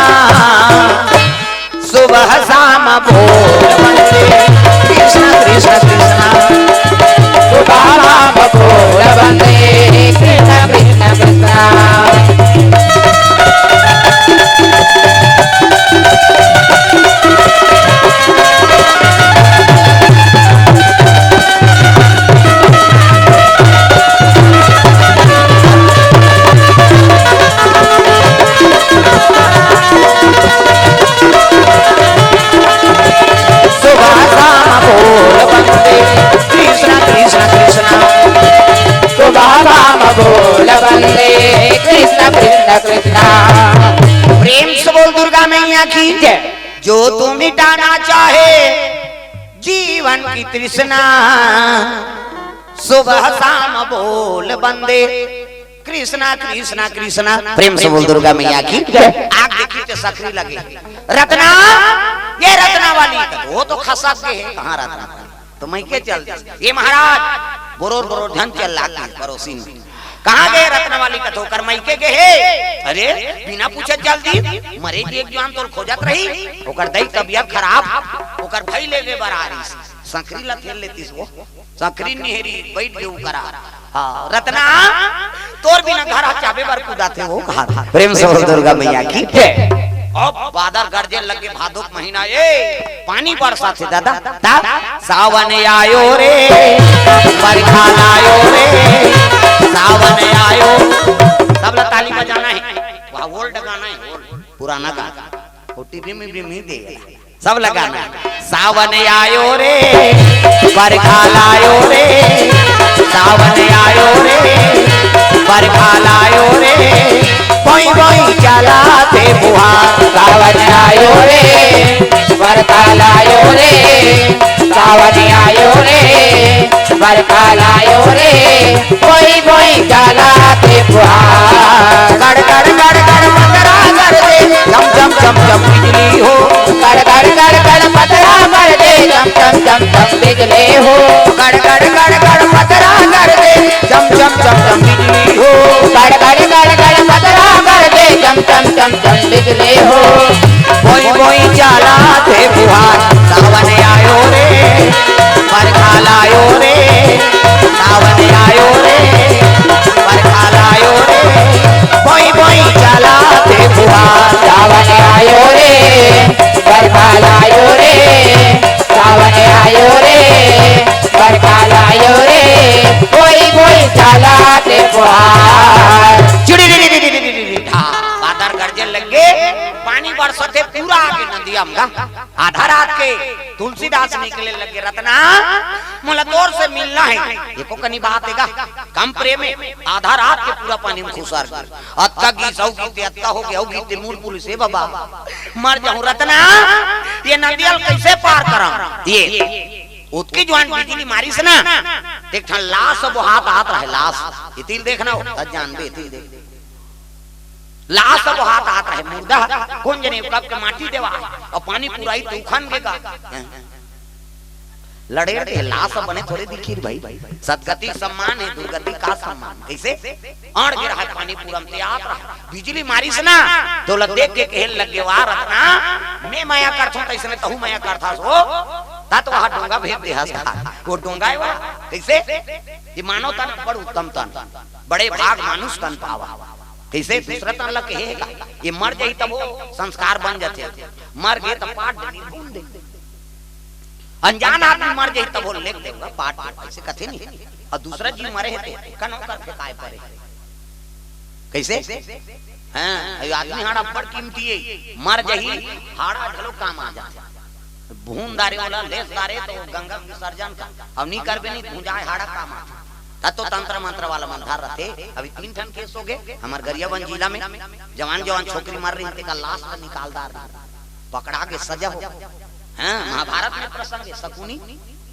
सुबह शाम बोल वंदे कृष्ण कृष्ण कृष्णा। सुबह शाम बोल वंदे कृष्ण कृष्ण कृष्णा। सुबह शाम बोल वंदे कृष्ण कृष्ण कृष्ण। सुबह शाम बोल वंदे कृष्ण कृष्ण कृष्ण। प्रेम से बोल दुर्गा मैया की जय। जो तू मिटाना चाहे जीवन की तृष्णा, सुबह शाम बोल वंदे कृष्णा, कृष्णा, कृष्णा। प्रेम से बोल दुर्गा मैया की जय। आग देखी त सकरी लगे। रतना, ये रतना वाली। त वो तो खसक गे हे, कहाँ रतना वाली? त मइके चल दिस। ये महाराज, बरोर बरोर झन चल लागे परोसिन। कहाँ गे रतना वाली? कथे ओकर मइके गे हे। अरे, बिना पूछे चल दिस। मरे जी एक जुआन तोर खोजत रही, ओकर दई तबियत खराब, ओकर भई लेगे बर आ रिस। सकरी ला थेल लेतिस वो। सकरी निहेरी बइठ गे ऊ करा। हाँ, रतना, तोर बिना घर ह चाबे बर कुदाथे वो कहा। प्रेम से बोल दुर्गा मैया की जय। अब बादर गरजे लगे, भादो के महीना ए, पानी बरसाथे दादा। ता सावन आयो रे, बरखा लायो रे, सावन आयो। सब ला ताली बजाना हे। वह old गाना हे, old, पुराना गाना। वो टिरिम इरिम ही दे। सब लगाना। सावन आयो रे, बरखा लायो रे, सावन आयो रे, बरखा लायो रे, बोई बोई चलाथे फुहार। सावन आयो रे, बरखा लायो रे, सावन आयो रे, बरखा लायो रे, बोई बोई चलाथे फुहार। गड़ गड़ गड़ गड़ पतरा गरजे, चम चम चम चम बिजली हो। गड़ गड़ गड़ गड़ पतरा गरजे, चम चम चम चम बिजली हो। गड़ गड़ गड़ गड़ पतरा गरजे, चम चम चम चम बिजली हो। गड़ गड़ गड़ गड़ पतरा गरजे, चम चम चम चम बिजली हो। बोई बोई चलाथे फुहार, सावन आयो रे, बरखा लायो रे, सावन आयो रे, बरखा लायो रे, बोई बोई चलाथे फुहार। सावन आयो रे, बरखा लायो रे, सावन आयो रे, बरखा लायो रे, बोई बोई चलाथे फुहार। चिड़ी री री री री री री री। हाँ, बादर गरजे लगे, पानी बरसथे पूरा आगे नदिया म गा। आधा रात के तुलसीदास निकले लगे, रतना, मोला तोर से मिलना हे। एको कनी बात हे गा, कम प्रेम हे, आधा रात के पूरा पानी म खुसर गे। अतका गीस, अउ गीते, अतका होगे, अउ गीते, मूड़ पुलिस, हे बाबा, मर जाहूं रतना, ये नदिया ल कइसे पार करंव? ये ओतकी जुआन बिजली मारिस ना, एक ठन लास बोहात आत रहे, लास। इतिल देखना हो, त जानबे, इतिल देख। लास बोहात आत रहे, मुर्दा कोन जने कब के माटी देवा हे, अउ पानी पुराई त उफन गे गा। लड़ेर के लास बने थोरे दिखिर भाई। सदगति सम्मान हे, दुर्गति का सम्मान? कइसे? अड़ गे रहा पानी पूरा म ते आत रहा, बिजली मारिस ना, तोला देख के कहे लगे, "वाह रतना, मैं मया करथों, तइसने तहू मया करथस हो।" ता तो वहाँ डोंगा भेज दे हस। वो डोंगा हे वहाँ। कइसे? ये मानव तन बड़ उत्तम तन, बड़े भाग मानुष तन पावा। कइसे? दूसरा तन ला कहे हे का, ये मर जाही तब वो संस्कार बन जाथे, मर गे त पाट देही, भून देही। अनजान आदमी मर जाही तब वो लेख देवगा पाट, अइसे कथे नहीं। अउ दूसरा जीव मरे हे ते कनो कर फेंकाय परे। कइसे? हाँ, ये आदमी हाड़ा अब्बड़ कीमती हे, मर जाही, हाड़ा घलो काम आ जाथे। भून दारे ओला, लेस दारे त गंगा विसर्जन कर, अउ नी करबे नहीं, भूंजाय हाड़ा काम आथे। त तो तंत्र मंत्र वाला मन धर रथे। अभी तीन ठन केस होगे हमर गरियाबंद जिला में, जवान जवान छोकरी मर रही, तेकर लास ल निकाल दार रही, पकड़ा गे, सजा हो। हाँ, महाभारत में प्रसंग हे, शकुनी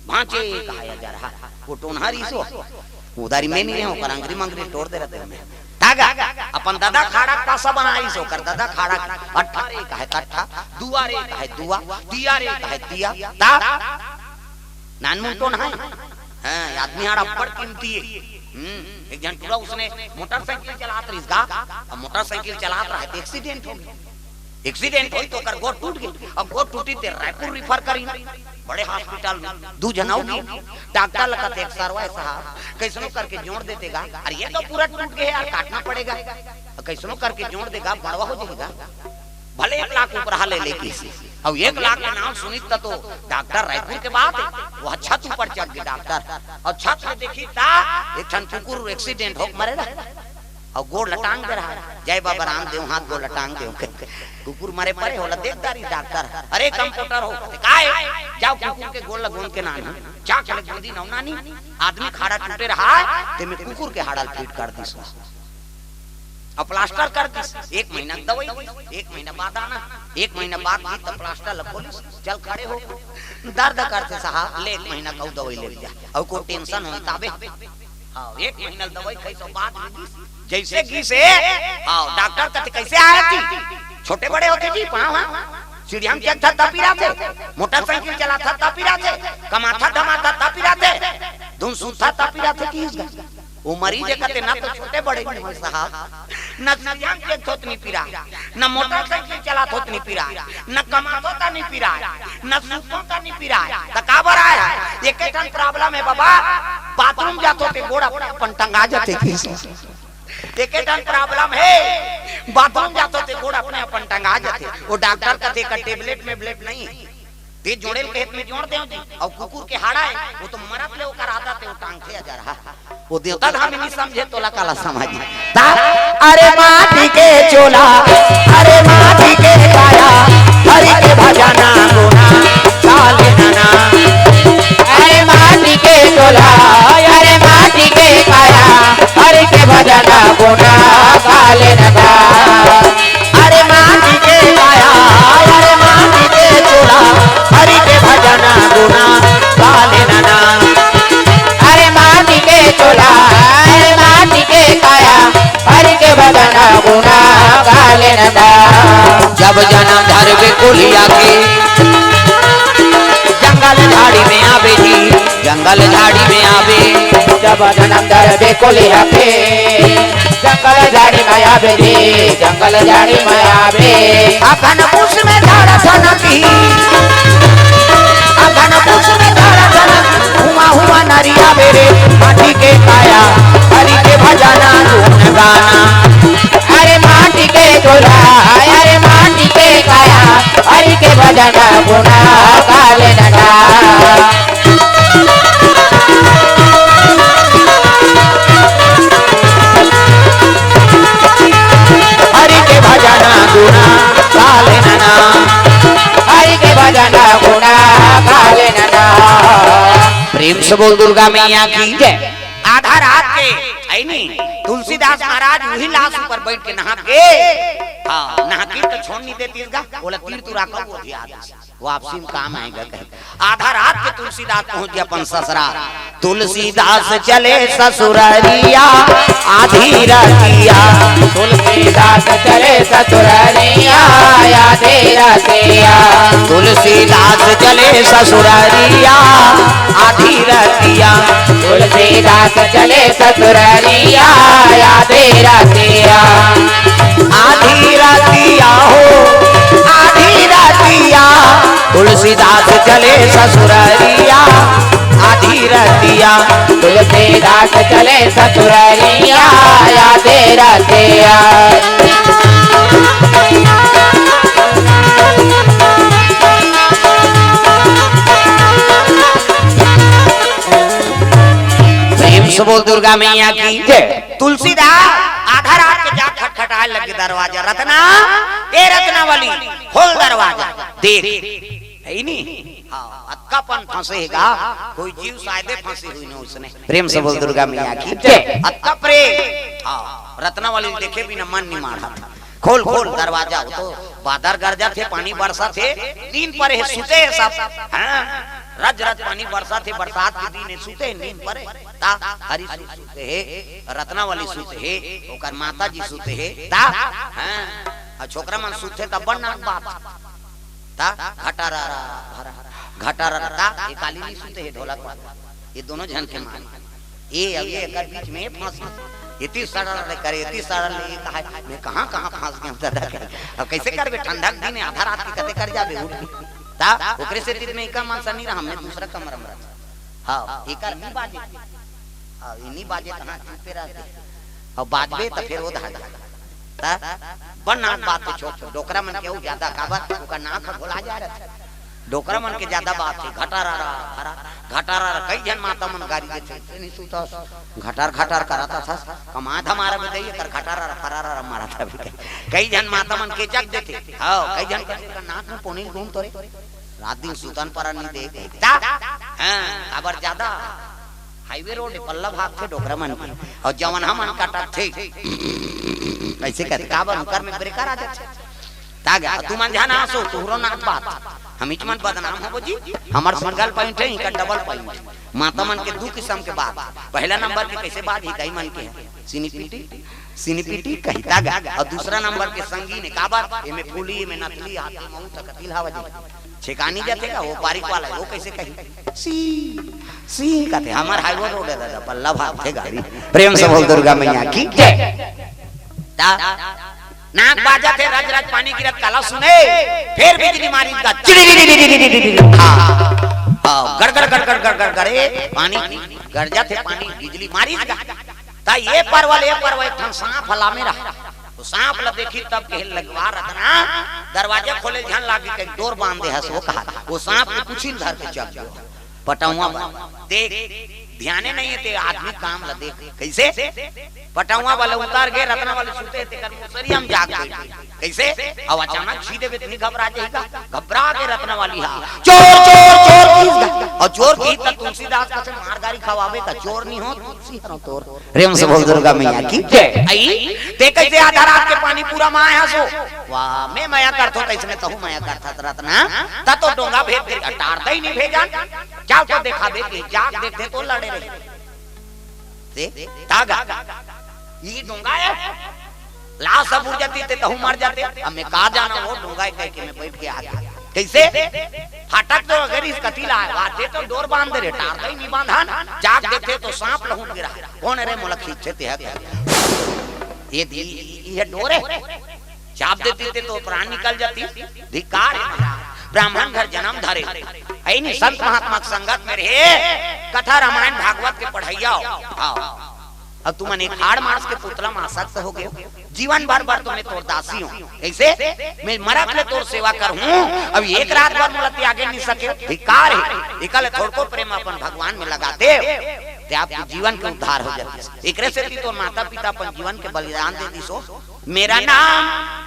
भांचे कहा या जा रहा, वो टोनहा रिहिस हो, उधारी में नहीं रहे, ओकर अंगरी मंगरी टोर दे रथे में। तागा, अपन ददा खाड़ा के पासा बनाइस, ओकर ददा खाड़ा के अट्ठा रे कहे तट्ठा, दुआ रे कहे दुआ, दिया रे कहे दिया, ता नानमुन टोनहा हे। हाँ, ये आदमी हाड़ा अब्बड़ कीमती हे। हम्म, एक झन टूरा उसने मोटरसाइकिल चलात रहिस गा, अउ मोटरसाइकिल चलात रहा त accident होगे। Accident होइस त ओकर गोड़ टूट गे, अउ गोड़ टूटिस ते रायपुर refer करिन, बड़े hospital में। दू झन अउ गे, डॉक्टर ला कथे, "सरवा हे साहब, कइसनो करके जोड़ देते गा, अरे ये तो पूरा टूट गे हे यार, काटना पड़ेगा, कइसनो करके जोड़ देगा, बड़वा हो जाही गा।" भले एक लाख उपराहा ले ले किसी, अउ एक लाख के नाम सुनिस त तो डॉक्टर रायपुर के बात हे, वो छत ऊपर चढ़ गे डॉक्टर, अउ छत ले देखिस त एक ठन कुकुर accident होके मरे रहा, अउ गोड़ ल टांग दे रहा, "जय बाबा रामदेव, हाथ गोड़ ल टांग देव।" कुकुर मरे परे, ओला देख डारिस डॉक्टर, "अरे कंपाउंडर हो, कथे, काय? जाव कुकुर के गोड़ ल गोंद के लानव, जाके ले गोंदिन अउ लानिन, आदमी के हाड़ा टूटे रहा, तेमे कुकुर के हाड़ा ल fit कर दिस।" अउ प्लास्टर कर दिस। एक महीना के दवाई दिस, एक महीना बाद आना, एक महीना बाद भी त प्लास्टर ल खोलिस, "चल खड़े हो, दर्द करथे साहब, ले एक महीना के अउ दवाई ले जा, अउ कोई tension होही ताबे।" हाँ, एक महीना ल दवाई खाइस, अउ बाद में दिस, जइसे गिसे, हाँ, डॉक्टर कथे, "कइसे आय जी?" छोटे बड़े होथे जी, पाँव हा। सीढ़िया म चढ़थस त पिराथे, मोटरसाइकिल चलाथस त पिराथे, कमाथस धमाथस त पिराथे, धुन सुनथस त पिराथे, किहिस गा। ओ मरीज कथे, "न तो छोटे बड़े नइ हों साहब, न सीढ़िया म चढ़थों त नइ पिराय, न मोटरसाइकिल चलाथों त नइ पिराय, न कमाथों त नइ पिराय, न सुतथों त नइ पिराय, त काबर आय?" "एके ठन problem हे बाबा, बाथरूम जाथों ते गोड़ अपने अपन टंगा जाथे।" एके ठन problem हे, बाथरूम जाथों ते गोड़ अपने अपन टंगा जाथे। ओ डॉक्टर कथे, "एकर tablet में ब्लेट नइ हे, ते जोड़े ल कहे त में जोड़ देंव जी, अउ कुकुर के हाड़ा हे, ओ तो मरत ले ओकर आदत हे, ओ टांगथे अजरहा।" ओ देवता धामी नइ समझे, तोला काला समझही? ता, अरे माटी के चोला, अरे माटी के काया, हरि के भजना गुना, काले नना। अरे माटी के चोला, अरे माटी के काया, हरि के भजना गुना, काले नना। अरे माटी के काया, अरे माटी के चोला, हरि के भजना गुना, काले नना। अरे माटी के चोला, अरे माटी के काया, हरि के भजना गुना, काले नना। जब जनम धरबे कोलिया के, जंगल झाड़ी में आबे जी, जंगल झाड़ी में आबे। जब जनम धरबे कोलिया के, जंगल झाड़ी में आबे जी, जंगल झाड़ी में आबे। अखन पूस में धरथन की, अखन पूस में धरथन की, हुआ हुआ नरिया बेरे, माटी के काया, हरि के भजना गुन गाना। अरे माटी के चोला, अरे माटी के काया, हरि के भजना गुना, काले नना। हरि के भजना गुना, काले नना। हरि के भजना गुना, काले नना। प्रेम से बोल दुर्गा मैया की जय। आधा रात के, है नी, तुलसीदास महाराज उही लाश ऊपर बैठ के नहात के, हाँ, नहात के तो छोड़ नइ देतिस गा, ओला तीर तुरा का वो भी आ जाए। वापसी में काम आय गा कहे। आधा रात के तुलसीदास पहुंच गे अपन ससुरार। तुलसीदास चले ससुररिया आधी रतिया। तुलसीदास चले ससुररिया आधी रतिया। तुलसीदास चले ससुररिया आधी रतिया। तुलसीदास चले ससुररिया आधी रतिया। आधी रतिया हो, आधी रतिया, तुलसीदास चले ससुररिया, आधी रतिया। तुलसीदास चले ससुररिया, आधी रतिया। प्रेम से बोल दुर्गा मैया की जय। तुलसीदास आधा रात के जाग खटखटाए लगे दरवाजा, "रतना, ए रत्नावली, खोल दरवाजा, देख।" है नी? हाँ, अतका पन फंसे हे गा, कोई जीव शायदे फंसे हुई न उसने। प्रेम से बोल दुर्गा मैया की जय। अतका प्रेम। हाँ, रत्नावली देखे बिना मन नइ माढ़त। खोल, खोल दरवाजा, वो तो बादर गरजत हे, पानी बरसत हे, नींद परे हे, सुते हे सब। हाँ, रज रज पानी बरसत हे, बरसात के दिन हे, सुते हे, नींद परे। ता हरि सु-, सुते हे, रत्नावली सुते हे, ओकर माता जी सुते हे। ता, हाँ, अउ छोकरा मन सुते तब बड़ नाक बात। ता घटारा, घटारा, ता ये काली नइ सुते हे, ढोलक वाला। ये दोनों झन के मार। ए, अब ये एकर बीच में फंस, एती सड़ल ले करे, एती सड़ल ले, ये कहा, मैं कहाँ, कहाँ फंस गेंव दादा के। अब कइसे करबे, ठंडा के दिन हे, आधा रात के कते कर जाबे, उठ। ता ओकरे सेती में एकर मन सनी रहा, मैं दूसरा कमरा में रहा। हाँ, एकर नइ बाजे। हाँ, ये नइ बाजे, कहाँ चुपे रहते। अउ बाजबे त फेर वो धागा। ता बड़ नाक बात हे छोट, डोकरा मन के अउ ज्यादा, काबर ओकर नाक ह भुला जा रहा। डोकरा मन के ज्यादा बात हे, घटारा रा, घरा, घटारा रा, कई झन माता मन गारी देथे, "ए नइ सुतस, घटार घटार करत हस, कमा धमारा बे दई, एकर घटारा रा, फरारा रा मारत हवे।" कई झन माता मन केचक देथे, हाँ, कई झन कथे, "एकर नाक में पोनी घूम तोरे, रात दिन सुतन परा नइ दे।" ता, हाँ, काबर ज्यादा highway road हे, पल्ला भागथे डोकरा मन के, अउ जवन हमन कटकथे, अइसे करथे, काबर ओकर में breaker आ जाथे। ता गा, तुमन झन हाँसो, तुहरो नाक बात। हमीच मन बदनाम होबो जी, हमर single point हे, इनकर double point। माता मन के दू किसम के बात। पहला नंबर के कइसे बात हे, दाई मन के हे, सिनी पिटी। सिनिपिटी कहिता गा। अउ दूसरा नंबर के संगी ने काबर, एमे फूली, एमे नथली, हाथी महू त कतिल हवा जी। छेकानी जाथे गा, वो बारीक वाला, वो कैसे कही? सी, सी कथे, हमर हाईवे रोड हे दादा, पल्ला भागथे गाड़ी। प्रेम से बोल दुर्गा मैया की जय। ता, नाक बाजत हे, रज रज पानी गिरत, काला सुने, फेर बिजली मारिस गा, चिड़ी, हाँ, हाँ, गड़, गड़, गड़, गड़, गड़, गड़, गड़े, पानी गरजत हे, पानी बिजली मारिस गा। त ये परवा ले, ये परवा एक ठन सांप ह लामे रहा। त सांप ल देखिस तब कहे लगवा रतना, दरवाजा खोले झन लागिस, कहि डोर बांध दे हस, वो कहा, वो सांप ल कुछी ल धर के चल दियो। पटौवा बर। देख, ध्याने नइ हे ते आदमी काम ल देख। कइसे? पटौवा वाले उतर गे, रतना वाले सुते हे, तेकर मुसरिया म जाग गए। कइसे? अउ अचानक छीं देबे त नइ घबरा जाही का? घबरा गे रतना वाली हा। चोर, चोर, चोर कहिस गा। अउ चोर कहिस त तुलसीदास कथे मार गारी खवाबे का, चोर नइ हों, तुलसी हरंव तोर। प्रेम से बोल दुर्गा मैया की जय। अई, ते कइसे आधा रात के पानी पूरा म आए हस ओ? वाह, मैं मया करथों त अइसने तहूं मया करथस रतना। त तो डोंगा भेज दे, टार दई नइ भेजन। चल तो देखाबे के, जाग देखथे त लड़े रही। ते, तागा, ई डोंगा हे? लास ह बुड़ जातिस ते तहूं मर जाते। अब मैं का जानंव वो डोंगा हे कहिके मैं बइठ के आगे। कइसे? फाटक तो अगर इस कती ला हे, वाह, ते तो डोर बांध दे रहे, टार दई नइ बांधन, जाग देखथे त सांप लहुट गे रहा। कोन रे मोला खींचथे ते ह? ये दी, ये डोर हे। चाप देतिस ते तो प्राण निकल जातिस। धिक्कार हे महाराज, ब्राह्मण घर जनम धरे। अइनी संत महात्मा के संगत में रहे, कथा रामायण भागवत के पढ़इया हो। हाँ। अउ तुमन एक हाड़ मांस के पुतला म आसक्त हो गए हो। जीवन भर बर तो मैं तोर दासी हों। कइसे? मैं मरत ले तोर सेवा करहूं, अब एक रात बर मोला त्यागे नइ सके। धिक्कार हे। एकर ले थोड़को प्रेम अपन भगवान में लगाते, ते आपके जीवन के उद्धार हो जातिस। एकरे सेती तोर माता पिता अपन जीवन के बलिदान दे दिस हो। मेरा नाम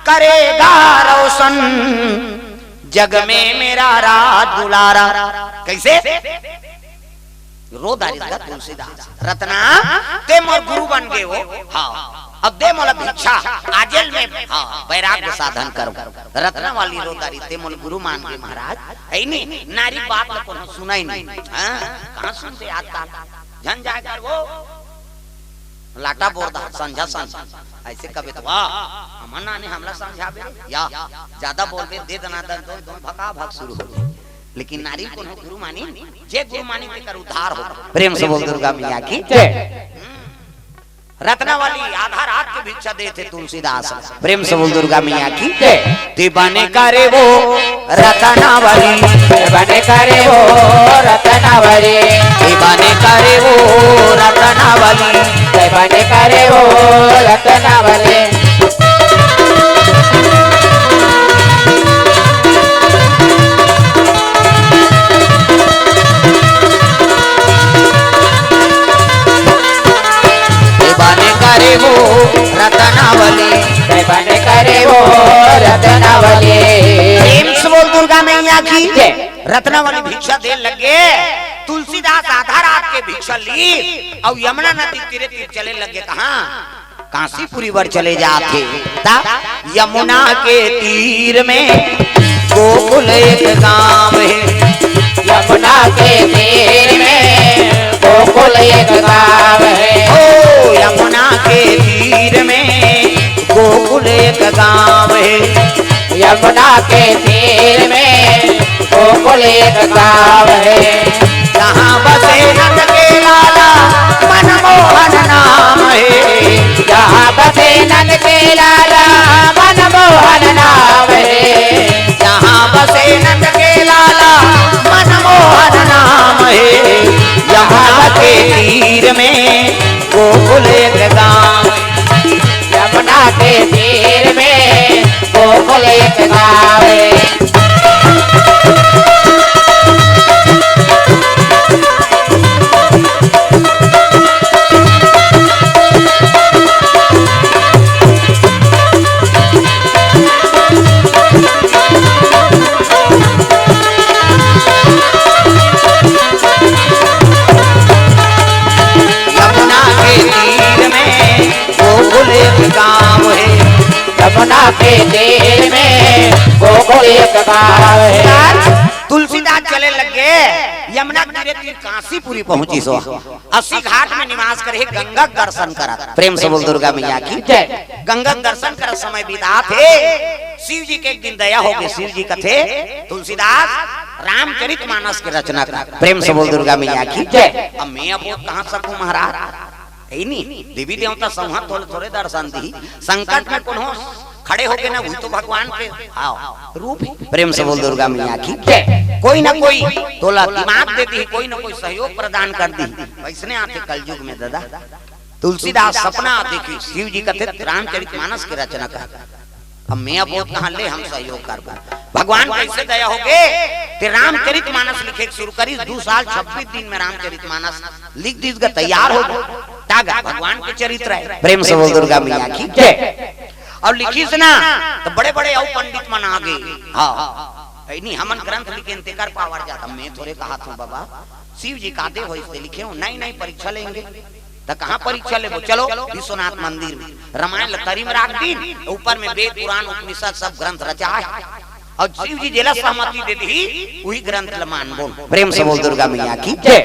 करेगा रोशन, जग में मेरा राज दुलारा। कइसे? रो डारिस गा तुलसीदास, रतना, ते मोर गुरु बन गे हो। हाँ, अब दे मोला भिक्षा, आजे ले मैं, हाँ, वैराग्य साधन करूं। रतना वाली रो डारिस, ते मोला गुरु मान गे महाराज। अइनी, नारी बात ल कोनो सुनय नइ। हाँ, कहाँ सुनथे आजकल? झन जाय कर वो। लाटा बोर दा, संझा संझा। अइसे कबे त, वाह, हमर नानी हमला समझाबे, या, जादा बोलबे, दे दना दन, दो, दो, भका भक शुरू हो जाए। लेकिन नारी कोनो गुरु मानी, जे गुरु मानी, तेकर उद्धार हो। प्रेम से बोल दुर्गा मैया की जय। रतना वाली आधा रात के भिक्षा देथे तुलसीदास। प्रेम से बोल दुर्गा मैया की जय। ते बने करे वो रतनावली। ते बने करे वो रतनावली। ते बने करे वो रतनावली। ते बने करे वो रतनावली। ते बने करे वो रतनावली। ते बने करे वो रतनावली। प्रेम से बोल दुर्गा मैया की जय। रतनावली भिक्षा दे लगे, तुलसीदास आधा रात के भिक्षा ली अउ यमुना नदी तीरे तीर चले लगे। कहाँ? काशीपुरी बर चले जाथे। ता यमुना के तीर में गोकुल एक गांव हे। यमुना के तीर में गोकुल एक गांव हे। ओ यमुना के तीर में गोकुल एक गांव हे। यमुना के तीर में गोकुल एक गांव हे। जहाँ बसे नंद के लाला मनमोहन नाम हे। जहाँ बसे नंद के लाला मनमोहन नाम हे। जहाँ बसे नंद के लाला मनमोहन नाम हे। यमुना के तीर में गोकुल एक गांव। यमुना के तीर में गोकुल एक गांव। यमुना के तीर में गोकुल एक गांव हे। यमुना के तीर में को एक गावे। तुलसीदास चले लगे, यमुना तीरे तीर काशीपुरी पहुंचिस। अस्सी घाट में निवास करे, गंगा के दर्शन करत। प्रेम से बोल दुर्गा मैया की जय। गंगा के दर्शन करत समय बिदात हे, शिव जी के एक दिन दया होगे। शिव जी कथे, "तुलसीदास, रामचरित मानस के रचना कर।" प्रेम से बोल दुर्गा मैया की जय। अब मैं अब वो कहाँ सकूं महाराज? हे नी, देवी देवता संहत होले थोरे दर्शन दिही। संकट में कोनो खड़े होके ना, वही तो भगवान के, हाँ, रूप हे। प्रेम से बोल दुर्गा मैया की जय। कोई ना कोई तोला दिमाग दे दिही, कोई ना कोई सहयोग प्रदान कर दिही। वैसने आथे कलयुग में दादा। तुलसीदास सपना देखिस, शिव जी कथे, "रामचरित मानस के रचना कर।" अब मैं अब वो कहाँ ले हम सहयोग करबो? भगवान कैसे दया होगे, ते रामचरित मानस लिखे के शुरू करिस। दू साल छब्बीस दिन में रामचरित मानस लिख दिस गा, तैयार होगे। तागा भगवान के चरित्र हे। प्रेम से बोल दुर्गा मैया की जय। अउ लिखिस ना, त बड़े-बड़े अउ पंडित मन आगे। हाँ, हे नी, हमन ग्रंथ लिखेन तेकर पावर जादा। मैं थोरे कहत हूँ बाबा, शिव जी का दे होइस ते लिखे हो, नहीं, नहीं, परीक्षा लेंगे। त कहाँ परीक्षा लेबो? चलो विश्वनाथ मंदिर में। रामायण ल तरी में राख दिन, ऊपर में वेद, पुराण, उपनिषद सब ग्रंथ रचा हे। अउ शिव जी जेला सहमति दे दिही, वही ग्रंथ ल मानबो। प्रेम से बोल दुर्गा मैया की जय।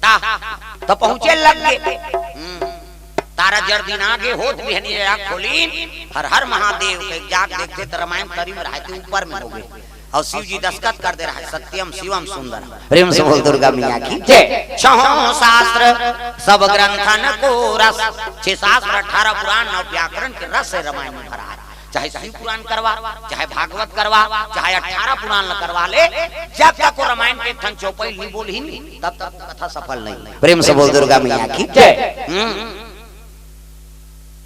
ता, त पहुंचे लग गे। हम्म। तारा जड़ दिन आगे होत बिहनिया खोलिन, हर हर महादेव के जाग देखथे त रामायण तरी में रहते ऊपर में होगे। अउ शिव जी दस्तखत कर दे रहा हे, "सत्यम शिवम सुंदर।" प्रेम से बोल दुर्गा मैया की जय। छहों शास्त्र सब ग्रंथन को रस, छह शास्त्र, अठारह पुराण, नौ व्याकरण के रस हे रामायण में भरा हे। चाहे शिव पुराण करवा, चाहे भागवत करवा, चाहे अठारह पुराण ल करवा ले, जब तक वो रामायण के एक ठन चौपाई नहीं बोलही नी, तब तक वो कथा सफल नहीं। प्रेम से बोल दुर्गा मैया की जय। हम्म।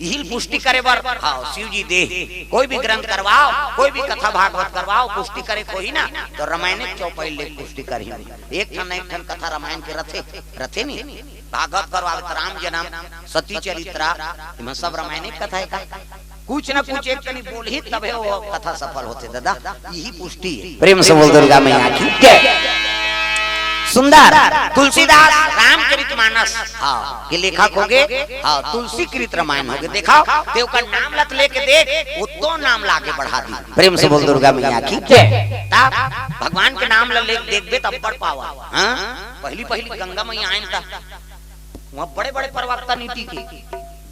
इही ल पुष्टि करे बर, हाँ, शिव जी दे। कोई भी ग्रंथ करवाओ, कोई भी कथा भागवत करवाओ, पुष्टि करे कोई ना, त रामायण के चौपाई ले पुष्टि करही। एक ठन, एक ठन कथा रामायण के रथे, रथे नी। भागवत करवावे त राम जन्म, सती चरित्र, इमा सब रामायण के कथा हे का? कुछ ना कुछ एक कनी बोलही तभे वो कथा सफल होथे दादा, इही पुष्टि हे। प्रेम से बोल दुर्गा मैया की जय। सुंदर तुलसीदास रामचरित मानस, हाँ, के लेखक होगे, हाँ, तुलसी कृत रामायण होगे। देखा, ते ओकर नाम ल त लेके देख, वो तो नाम ल आगे बढ़ा दी। प्रेम से बोल दुर्गा मैया की जय। ता भगवान के नाम ल लेके देखबे त अब्बड़ पावा। हाँ, पहली पहली गंगा मैया आइन ता वहाँ बड़े-बड़े प्रवक्ता नीति के,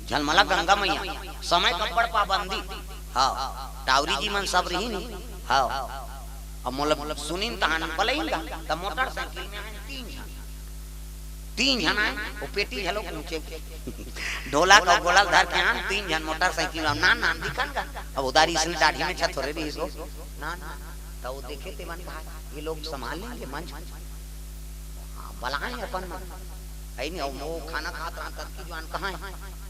झलमला गंगा मैया, समय के अब्बड़ पाबंदी। हाँ, टावरी जी मन सब रही नी। हाँ, अब मोला सुनिन तहान बलइन गा, त मोटरसाइकिल में आए तीन झन, तीन झन आए, वो पेटी घलो पहुँचे, ढोलक अउ गोला धर के आन, तीन झन मोटरसाइकिल में, नान नान दिखन गा। अब उधारी इसने दाढ़ी में छथोरे रही सो, नान नान, त वो देखे ते मन कहा, ये लोग संभाल लेंगे मंच। हाँ, बलाए अपन मन। हे नी, अउ वो खाना खात रहन, तब की जुआन कहाँ हे?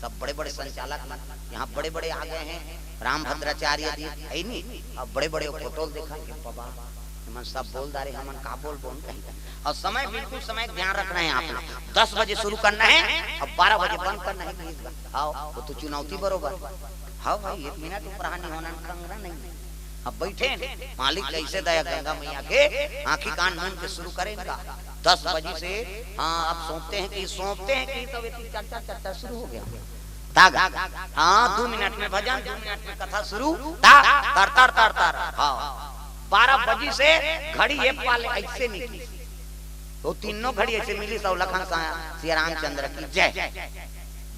सब बड़े-बड़े संचालक मन, यहाँ बड़े-बड़े आ गए हैं, राम भद्राचार्य जी, हे नी, अब बड़े-बड़े फोटो देखा के बाबा, हमन सब बोल डारे, हमन का बोलबो कहीं। अउ समय बिल्कुल समय ध्यान रखना हे आप लोग। दस बजे शुरू करना हे, अब बारह बजे बंद करना हे, please। हाँ, वो तो चुनौती बरोबर। हाँ भाई, एक मिनट ऊपर हानि होना, कंगना नहीं। अब बैठे, मालिक कैसे दया गंगा मैया के, आँखी कान मूंद के शुरू करें का। दस बजे से, हाँ, अब सौंपते हैं कि, सौंपते हैं कि, तब इतनी चर्चा, चर्चा शुरू हो गया। तागा, हाँ, दो मिनट में भजन, दो मिनट में कथा शुरू, ता, तर, तर, तर, तर, हाँ। बारह बजे से घड़ी एक पाले ऐसे निकली। वो तीनों घड़ी ऐसे मिली, सौ लखन सा-, सिया रामचंद्र की जय।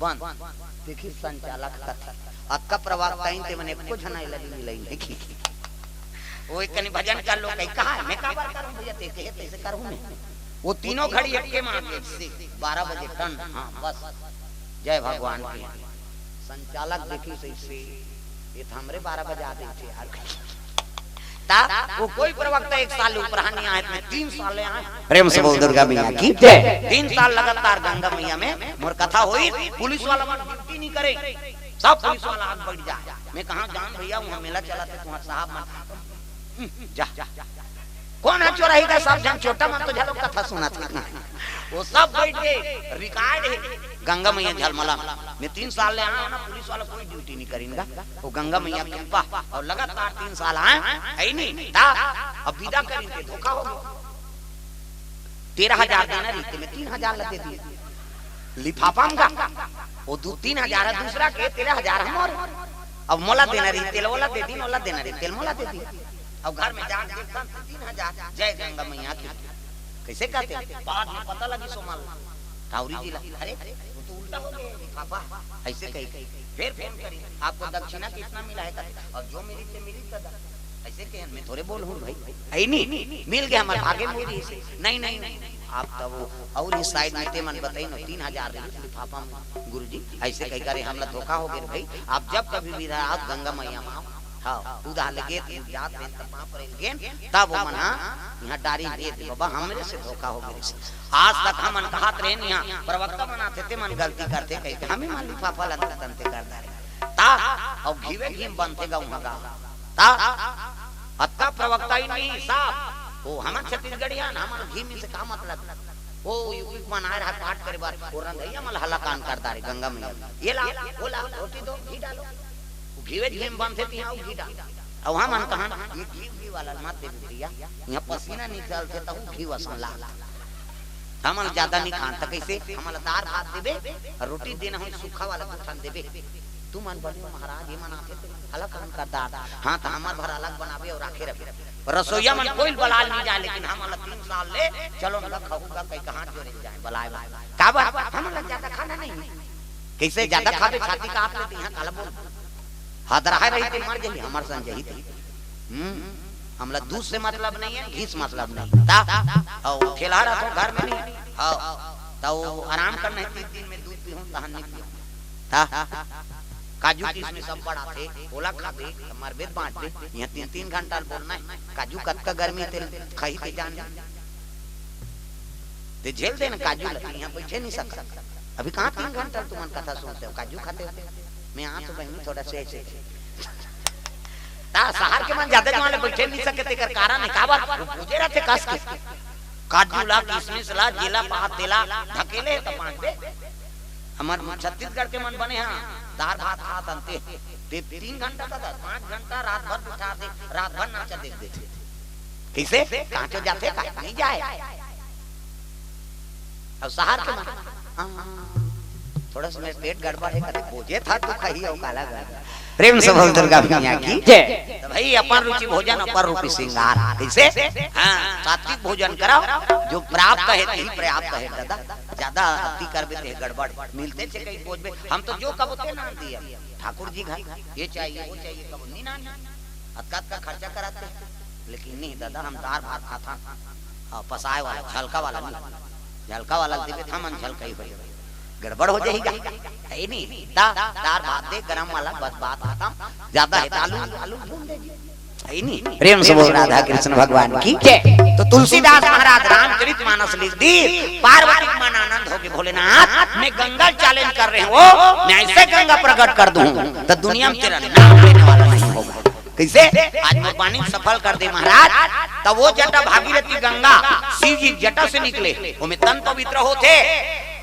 बंद। देखी संचालक कथा। अक्का प्रवक्ता इन ते मने कुछ नहीं लगी, मिलाई नहीं की। वो एक कनी भजन कर लो, कहीं कहा है, मैं काबर करूं भैया, ते कहे तैसे करूं मैं। वो तीनों घड़ी एक के मार के, बारह बजे टन, हाँ, बस। जय भगवान की। संचालक देखी सही से, ये तो हमरे बारह बजा देथे यार। ता, वो कोई प्रवक्ता एक साल ऊपर नहीं आए, मैं तीन साल ले आए। प्रेम से बोल दुर्गा मैया की जय। तीन साल लगातार गंगा मैया में मोर कथा होई, पुलिस वाला मन ड्यूटी नहीं करे, सब पुलिस वाला आग बैठ जाए। मैं कहा, "जान भैया, वहाँ मेला चला थे, तुम्हारे साहब मन।" हम्म, जा, जा, जा। कौन है चौराही का सब झन, छोटा मन तो झलो कथा सुना था। वो सब बैठ के रिकॉर्ड है, गंगा मैया झलमला। मैं तीन साल ले आया हूँ ना, पुलिस वाला कोई ड्यूटी नहीं करेंगा। वो गंगा मैया कृपा, और लगातार तीन साल आए, है ही नहीं। ता, अब विदा करेंगे, धोखा हो गया। तेरह हजार देना रही, ते मैं तीन हजार ला दे दिए। लिफाफा में का? वो दू तीन हजार है, दूसरा के तेरह हजार हम और। अब मोला देना रही, तेल वाला दे दी, मोला देना रही, तेल मोला दे दी। अब घर में जाके देखथन तो तीन हजार, जय गंगा मैया की। कइसे कहथे? बाद में पता लगिस ओमन ला, टावरी जी ला, "अरे, वो तो उल्टा हो गया, लिफाफा।" अइसे कहि, फेर फोन करिस, "आपको दक्षिणा कितना मिला है?" कहथे, "अब जो मिलिस ते मिलिस दादा।" अइसे कहे, मैं थोरे बोलहूँ भाई, अइ नहीं, मिल गया, हमर भागे में रहिस। नहीं, नहीं, नहीं, आप तब वो अउ इस साइड में ते मन बताइन, तीन हजार रहिस लिफाफा में, गुरुजी, अइसे कहि करे, हमला धोखा हो गया भाई। आप जब कभी भी रहा, आप गंगा मैया में आओ, हाँ, उधार लगे, जात रहिन त पाँव परे गेन, तब वो मन हा इहाँ डारिन दे दे, बाबा, हमरे से धोखा हो गइस। आज तक हमन कहत रहेन, इहाँ प्रवक्ता मन आथे, ते मन गलती करथे, कहिके हमें मान लिफाफा ला अंते तंते कर डारे। ता, अउ घीवे घी म बनथे गा उहाँ गा। ता, अतका प्रवक्ता ही नहीं साहब, वो हमन छत्तीसगढ़िया न, हमन घी में से का मतलब? वो यूपी के मन आए रहा पाठ करे बर, वो रंधइया मन हलाकान कर डारे गंगा मैया। ये ला, वो ला, रोटी दो, घी डालो। वो घीवे घी में बनथे, तिहाँ वो घी डाल। अब हमन कहन, ये घी, घी वाला मत दे भैया, यहाँ पसीना निकलथे, तहू घी वसन लाग। हमन ज्यादा नहीं खान, त कइसे? हमन ला दार भात देबे, अउ रोटी देना होई, सूखा वाला दू ठन देबे। तुमन बने महाराज, ये मन आथे, ते हलाकान कर डार। हाँ, त हमर भर अलग बनाबे अउ राखे रखबे। रसोइया मन कोई बलाल नहीं जाए, लेकिन हमन ला तीन साल ले, "चलो न, खाहू गा," कहिके हाथ जोरे जाए, बलाए बर। काबर? हमन ला ज्यादा खाना नहीं। कइसे ज्यादा खाबे, छाती का आप लेते यहाँ काला बोल। हदरहा रही ते मर जही, हमर संग जही ते। हम्म, हमला दूध से मतलब नहीं है, घी से मतलब नहीं। ता, अउ ठेलहा रहिथों घर में नहीं, हाँ, त वो आराम करना है, तीन दिन में दूध पीहूँ, तहन नहीं पीहूँ। ता, काजू किशमिश सब पड़ाथे, ओला खाबे, त मरबे त बाँचबे। यहाँ तीन तीन घंटा बोलना है, काजू कतका गर्मी ते खाही ते जान। ते झेल दे न काजू ला, यहाँ बैठे नहीं सकत। अभी कहाँ तीन घंटा तुमन कथा सुनते हो, काजू खाते हो? मैं आ तो बहिनी थोड़ा से ऐसे। ता शहर के मन ज्यादा जुआन ले बैठे नहीं सके, तेकर कारण है काबर? वो पूजे रहते कस के। काजू ला, किशमिश ला, जेला पात तेला ढकेले है त बाँचबे। हमर छत्तीसगढ़ के मन बने हाँ, दार भात खात अंते। ते तीन घंटा का, पाँच घंटा रात भर बिठा दे, रात भर नाचा देख देथे। कइसे? काँचो जाथे का? नहीं जाए। अब शहर के मन, हाँ, थोड़ा सा मेरे पेट गड़बड़ है, कभी बोझे था तू खाही अउ काला गड़बड़। प्रेम से बोल दुर्गा मैया की जय। त भाई, अपन रुचि भोजन, अपन रूपी श्रृंगार। कइसे? हाँ, सात्विक भोजन कराओ, जो प्राप्त है, तेही पर्याप्त है दादा। ज्यादा अति करबे ते गड़बड़। मिलते छे कहीं बोझबे, हम तो जो कबो ते नाम दिया। ठाकुर जी घर, ये चाहिए, वो चाहिए, कबो नहीं नाम। अतका, अतका खर्चा कराते। लेकिन नहीं दादा, हम दार भात खाथन। हाँ, पसाए वाला, झलका वाला नहीं। झलका वाला देबे त हमन झलका ही हो जाबे। गड़बड़ हो जाही गा। है नहीं? दा, दार भात दे, गरम वाला, बस बात खतम। ज्यादा है त आलू, आलू भून दे जी। है नहीं? प्रेम से बोल राधा कृष्ण भगवान की जय। तो तुलसीदास महाराज रामचरित मानस लिख दी, पार्वती के मन आनंद हो गए, भोलेनाथ, मैं गंगा चैलेंज कर रहे हूँ, मैं ऐसे गंगा प्रकट कर दूँ, तो दुनिया में तेरा नाम लेने वाला नहीं होगा। कइसे? आज मोर बानी सफल कर दे महाराज। त वो जटा भागीरथी गंगा शिव जी के जटा से निकले, ओमे तन पवित्र होथे,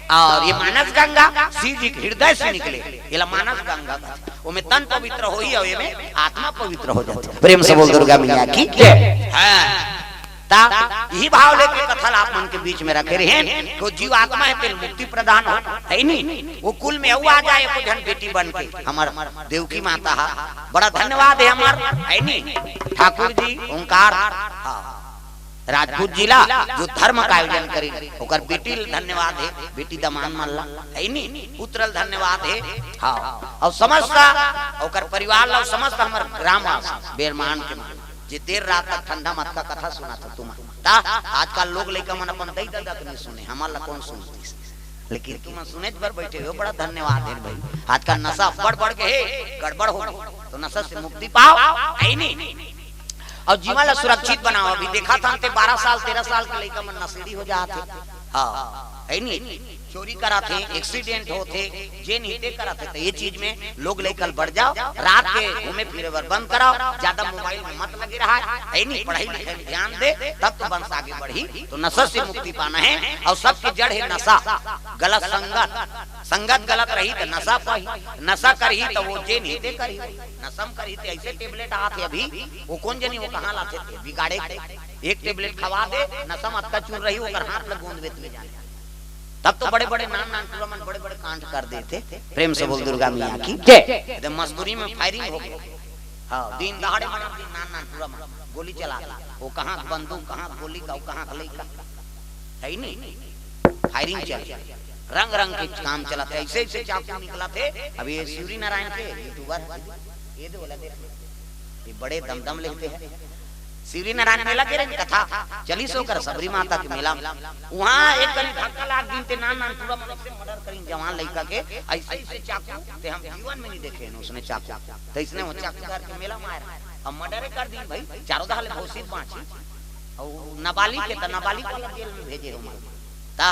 अउ ये मानस गंगा शिव जी के हृदय से निकले, एला मानस गंगा कहथे। ओमे तन पवित्र होही अउ एमे आत्मा पवित्र हो जाथे। प्रेम से बोल दुर्गा मैया की जय। हाँ। ता इही भाव लेके कथा ला आप मन के बीच में रखे रहेन, कि वो जीव आत्मा है, तेल मुक्ति प्रदान हो, है नहीं? वो कुल में अउ आ जाए, एको झन बेटी बन के, हमर देवकी माता हा, बड़ा धन्यवाद है हमर, है नहीं? ठाकुर जी, ओंकार, हाँ, राजपूत जी ला, जो धर्म का आयोजन करी, ओकर बेटी ला धन्यवाद है, बेटी दमान मन ला, है नहीं? पुत्र ला धन्यवाद है, हाँ, अउ समस्त, ओकर परिवार ला, समस्त हमर ग्रामवासी, बेरमान के मन। जे देर रात तक ठंडा मटका कथा सुनाथे तुमन। ता आजकल लोग लइका मन अपन दई ददा के नहीं सुने, हमर ला कौन सुनतीस? लेकिन तुमन सुनेच बर बैठे हो, बड़ा धन्यवाद है भाई। आजकल नशा बढ़ बढ़ के हे, गड़बड़ हो गए, तो नशा से मुक्ति पाओ, है नहीं? अउ जीवन ला सुरक्षित बनाओ। अभी देखाथन ते बारह साल, तेरह साल के लइका मन नशेड़ी हो जात हे। हाँ, है नहीं? चोरी कराथे, एक्सीडेंट होथे, जे नहीं ते कराथे। तो ये चीज में लोग लइका बढ़ जाओ, रात के घूमे फिरे बर बंद कराओ, ज्यादा मोबाइल में मत लगे रहा है, है नहीं? पढ़ाई लिखाई में ध्यान दे, तब तो वंश आगे बढ़ी। तो नशा से मुक्ति पाना है, अउ सबके जड़ है नशा, गलत संगत। संगत गलत रही तो नशा पाही, नशा करही तो वो जे नहीं ते करही। नशा में करही तो ऐसे टेबलेट आथे अभी, वो कौन जनी वो कहाँ लाथे ते बिगाड़े के। एक टेबलेट खवा दे, नशा में अतका चूर रही, ओकर हाथ ला गोंद बेत में जाए। तब तो बड़े बड़े नान नान टूरा मन बड़े बड़े कांड कर देथे। प्रेम से बोल दुर्गा मैया की जय। एकदम मस्तूरी में फायरिंग हो गई। हाँ, दिन दहाड़े मन दिन नान नान टूरा मन गोली चला, वो कहाँ बंदूक, कहाँ गोली का, वो कहाँ लइका, है नी, firing चल, रंग रंग के काम चलत हे। ऐसे ऐसे चाकू निकलत हे। अब ये शिवरी नारायण के YouTuber, ये दे वाला देख, ये बड़े दमदम लेते हैं। शिवरी नारायण मेला के रहिन कथा चलिस ओकर सबरी माता के मेला में। वहाँ एक कनी धक्का लाग दिन ते नान नान टूरा मन से murder करिन जवान लइका के, ऐसे ऐसे चाकू ते हम जीवन में नहीं देखे हैं उसने चाकू। तो इसने वो चाकू घर के मेला में आए रहा, अब murder कर दिन भाई, चारों दहाले भौसित बाँची। और नाबालिग के त नाबालिग वाला जेल में भेजे हो मार। ता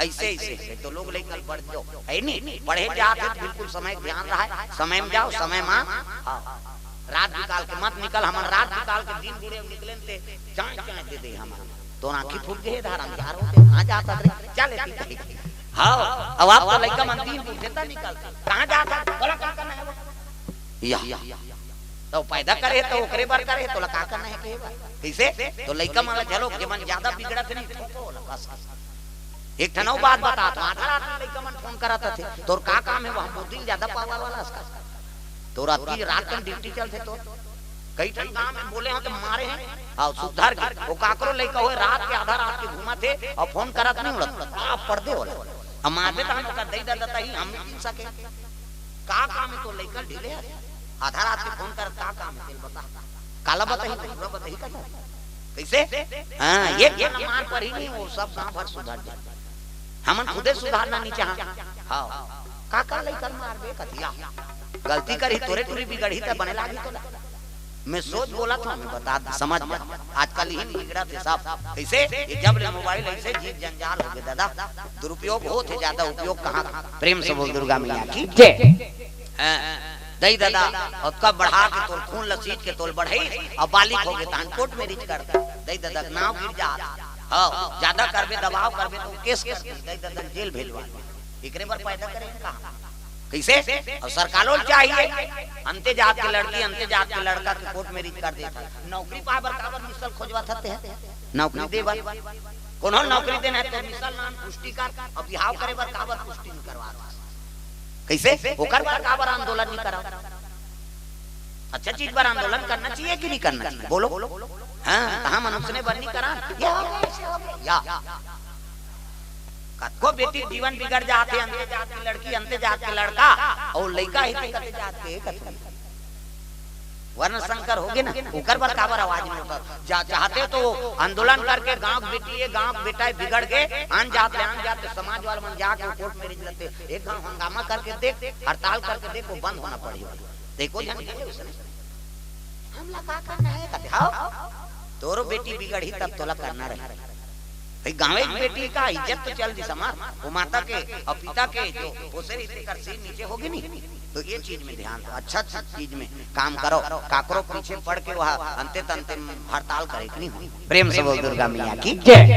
ऐसे ऐसे तो लोग लइका बढ़ जाओ, है नी, पढ़े जात हे तो बिल्कुल समय ध्यान रहा है, समय में जाओ, समय में। हाँ, रात निकाल के मत निकल, हमन रात निकाल के दिन बुढ़े निकलेन ते जान जान दे दे हमन। तोर आँखी फूट गे हे, धार अंधियार हो गे, कहाँ जात हस रे? चल एती कही। हाँ, अब आप तो लइका मन दिन बुढ़े त निकल, कहाँ जात हस? तोला का करना है वो? या, तो पैदा करे हे तो ओकरे बर करे हे, तोला का करना है कहे बर? कइसे? तो लइका मन ला झलोक, जेमन ज्यादा बिगड़त हे नहीं, ठोको ओला बस। एक ठन अउ बात बतात हँव, आधा रात में लइका मन फोन करत हे, तोर का काम हे, वहाँ बुद्धि ज्यादा पावर वाला हस का? तोर अतकी रात कन duty चलथे तोर। कई ठन गाँव में बोले हँव त मारे हे, हाँ, सुधर गे। वो काकरो लइका होय, रात के आधा रात के घूमत हे अउ फोन करत नहीं उड़त, आ, पड़ दे ओला। अब मारबे तहन ओकर दई ददा तही हम नहीं गिन सके। का काम हे तोर लइका ढीले हरे? आधा रात के फोन करत का काम हे तेला बता। काला बताही, पूरा बताही का? कइसे? हाँ, एक झन मार पड़ही नहीं, वो सब गाँव भर सुधर जाए। हमन खुदे सुधारना नहीं चाहन। हाँ, का कर लइका ल मारबे कथिया? गलती करही तोरे टूरी बिगड़ही त बने लागही तोला। मैं सोच बोलत हँव, मैं बता समझ में। आजकल इही बिगड़त हे सब। कइसे? ये जब ले मोबाइल ऐसे जीव जंजाल हो गे दादा, दुरुपयोग होत हे, ज्यादा उपयोग कहाँ। प्रेम से बोल दुर्गा मैया की जय। हाँ, दई ददा, अउ कब बढ़ा के तोर खून ल सींच के तोर बढ़ई, अउ बालिग हो गे तहन कोर्ट मैरिज कर दे। दई ददा के नाव गिर जात। हाँ, ज्यादा करबे, दबाव करबे त केस कर दे, दई ददा ल जेल भेजवा दे। एकरे बर पैदा करे हे कहाँ? कइसे? अउ सरकारो ल चाहिए, अंते जात के लड़की, अंते जात के लड़का के कोर्ट मैरिज कर देत हे। नौकरी पाए बर काबर मिसल खोजवत हते? नौकरी दे बर, कोनो नौकरी देना हे त मिसल नान पुष्टि कर, अउ बिहाव करे बर काबर पुष्टि नहीं करवात हस? कइसे? ओकर बर काबर आंदोलन नहीं करव? अच्छा चीज बर आंदोलन करना चाहिए कि नहीं करना चाहिए? बोलो। हाँ, कहाँ मनुष्य ने बर नहीं करा? ये हो गया, ऐसे हो गया। या कतको बेटी जीवन बिगड़ जात हे, अंते जात के लड़की, अंते जात के लड़का, अउ लइका हे ते कते जात के, कते वर्ण संकर हो गे ना, ओकर बर काबर आवाज नहीं उठत? जा, चाहते तो आंदोलन करके गांव के बेटी, ये गांव के बेटा बिगड़ गे, आन जात ले आन जात के समाज वाला मन जाके कोर्ट मैरिज लड़ते, एक गांव हंगामा करके देख, हड़ताल करके देख, वो बंद होना पड़ही। देखो झन गे उसने, हमला का करना हे कथे, हाँ? तोरो बेटी बिगड़ही तब तोला करना रही। भाई गाँवे के बेटी का इज्जत तो चल दिस हमार, वो माता के अउ पिता के जो पोसे रहिथे तेकर सिर नीचे हो गे नहीं। तो ये चीज में ध्यान दो, अच्छा अच्छा चीज में काम करो। काकरो पीछे पड़ के वह अंते तंते हड़ताल करे के नहीं हो। प्रेम से बोल दुर्गा मैया की जय।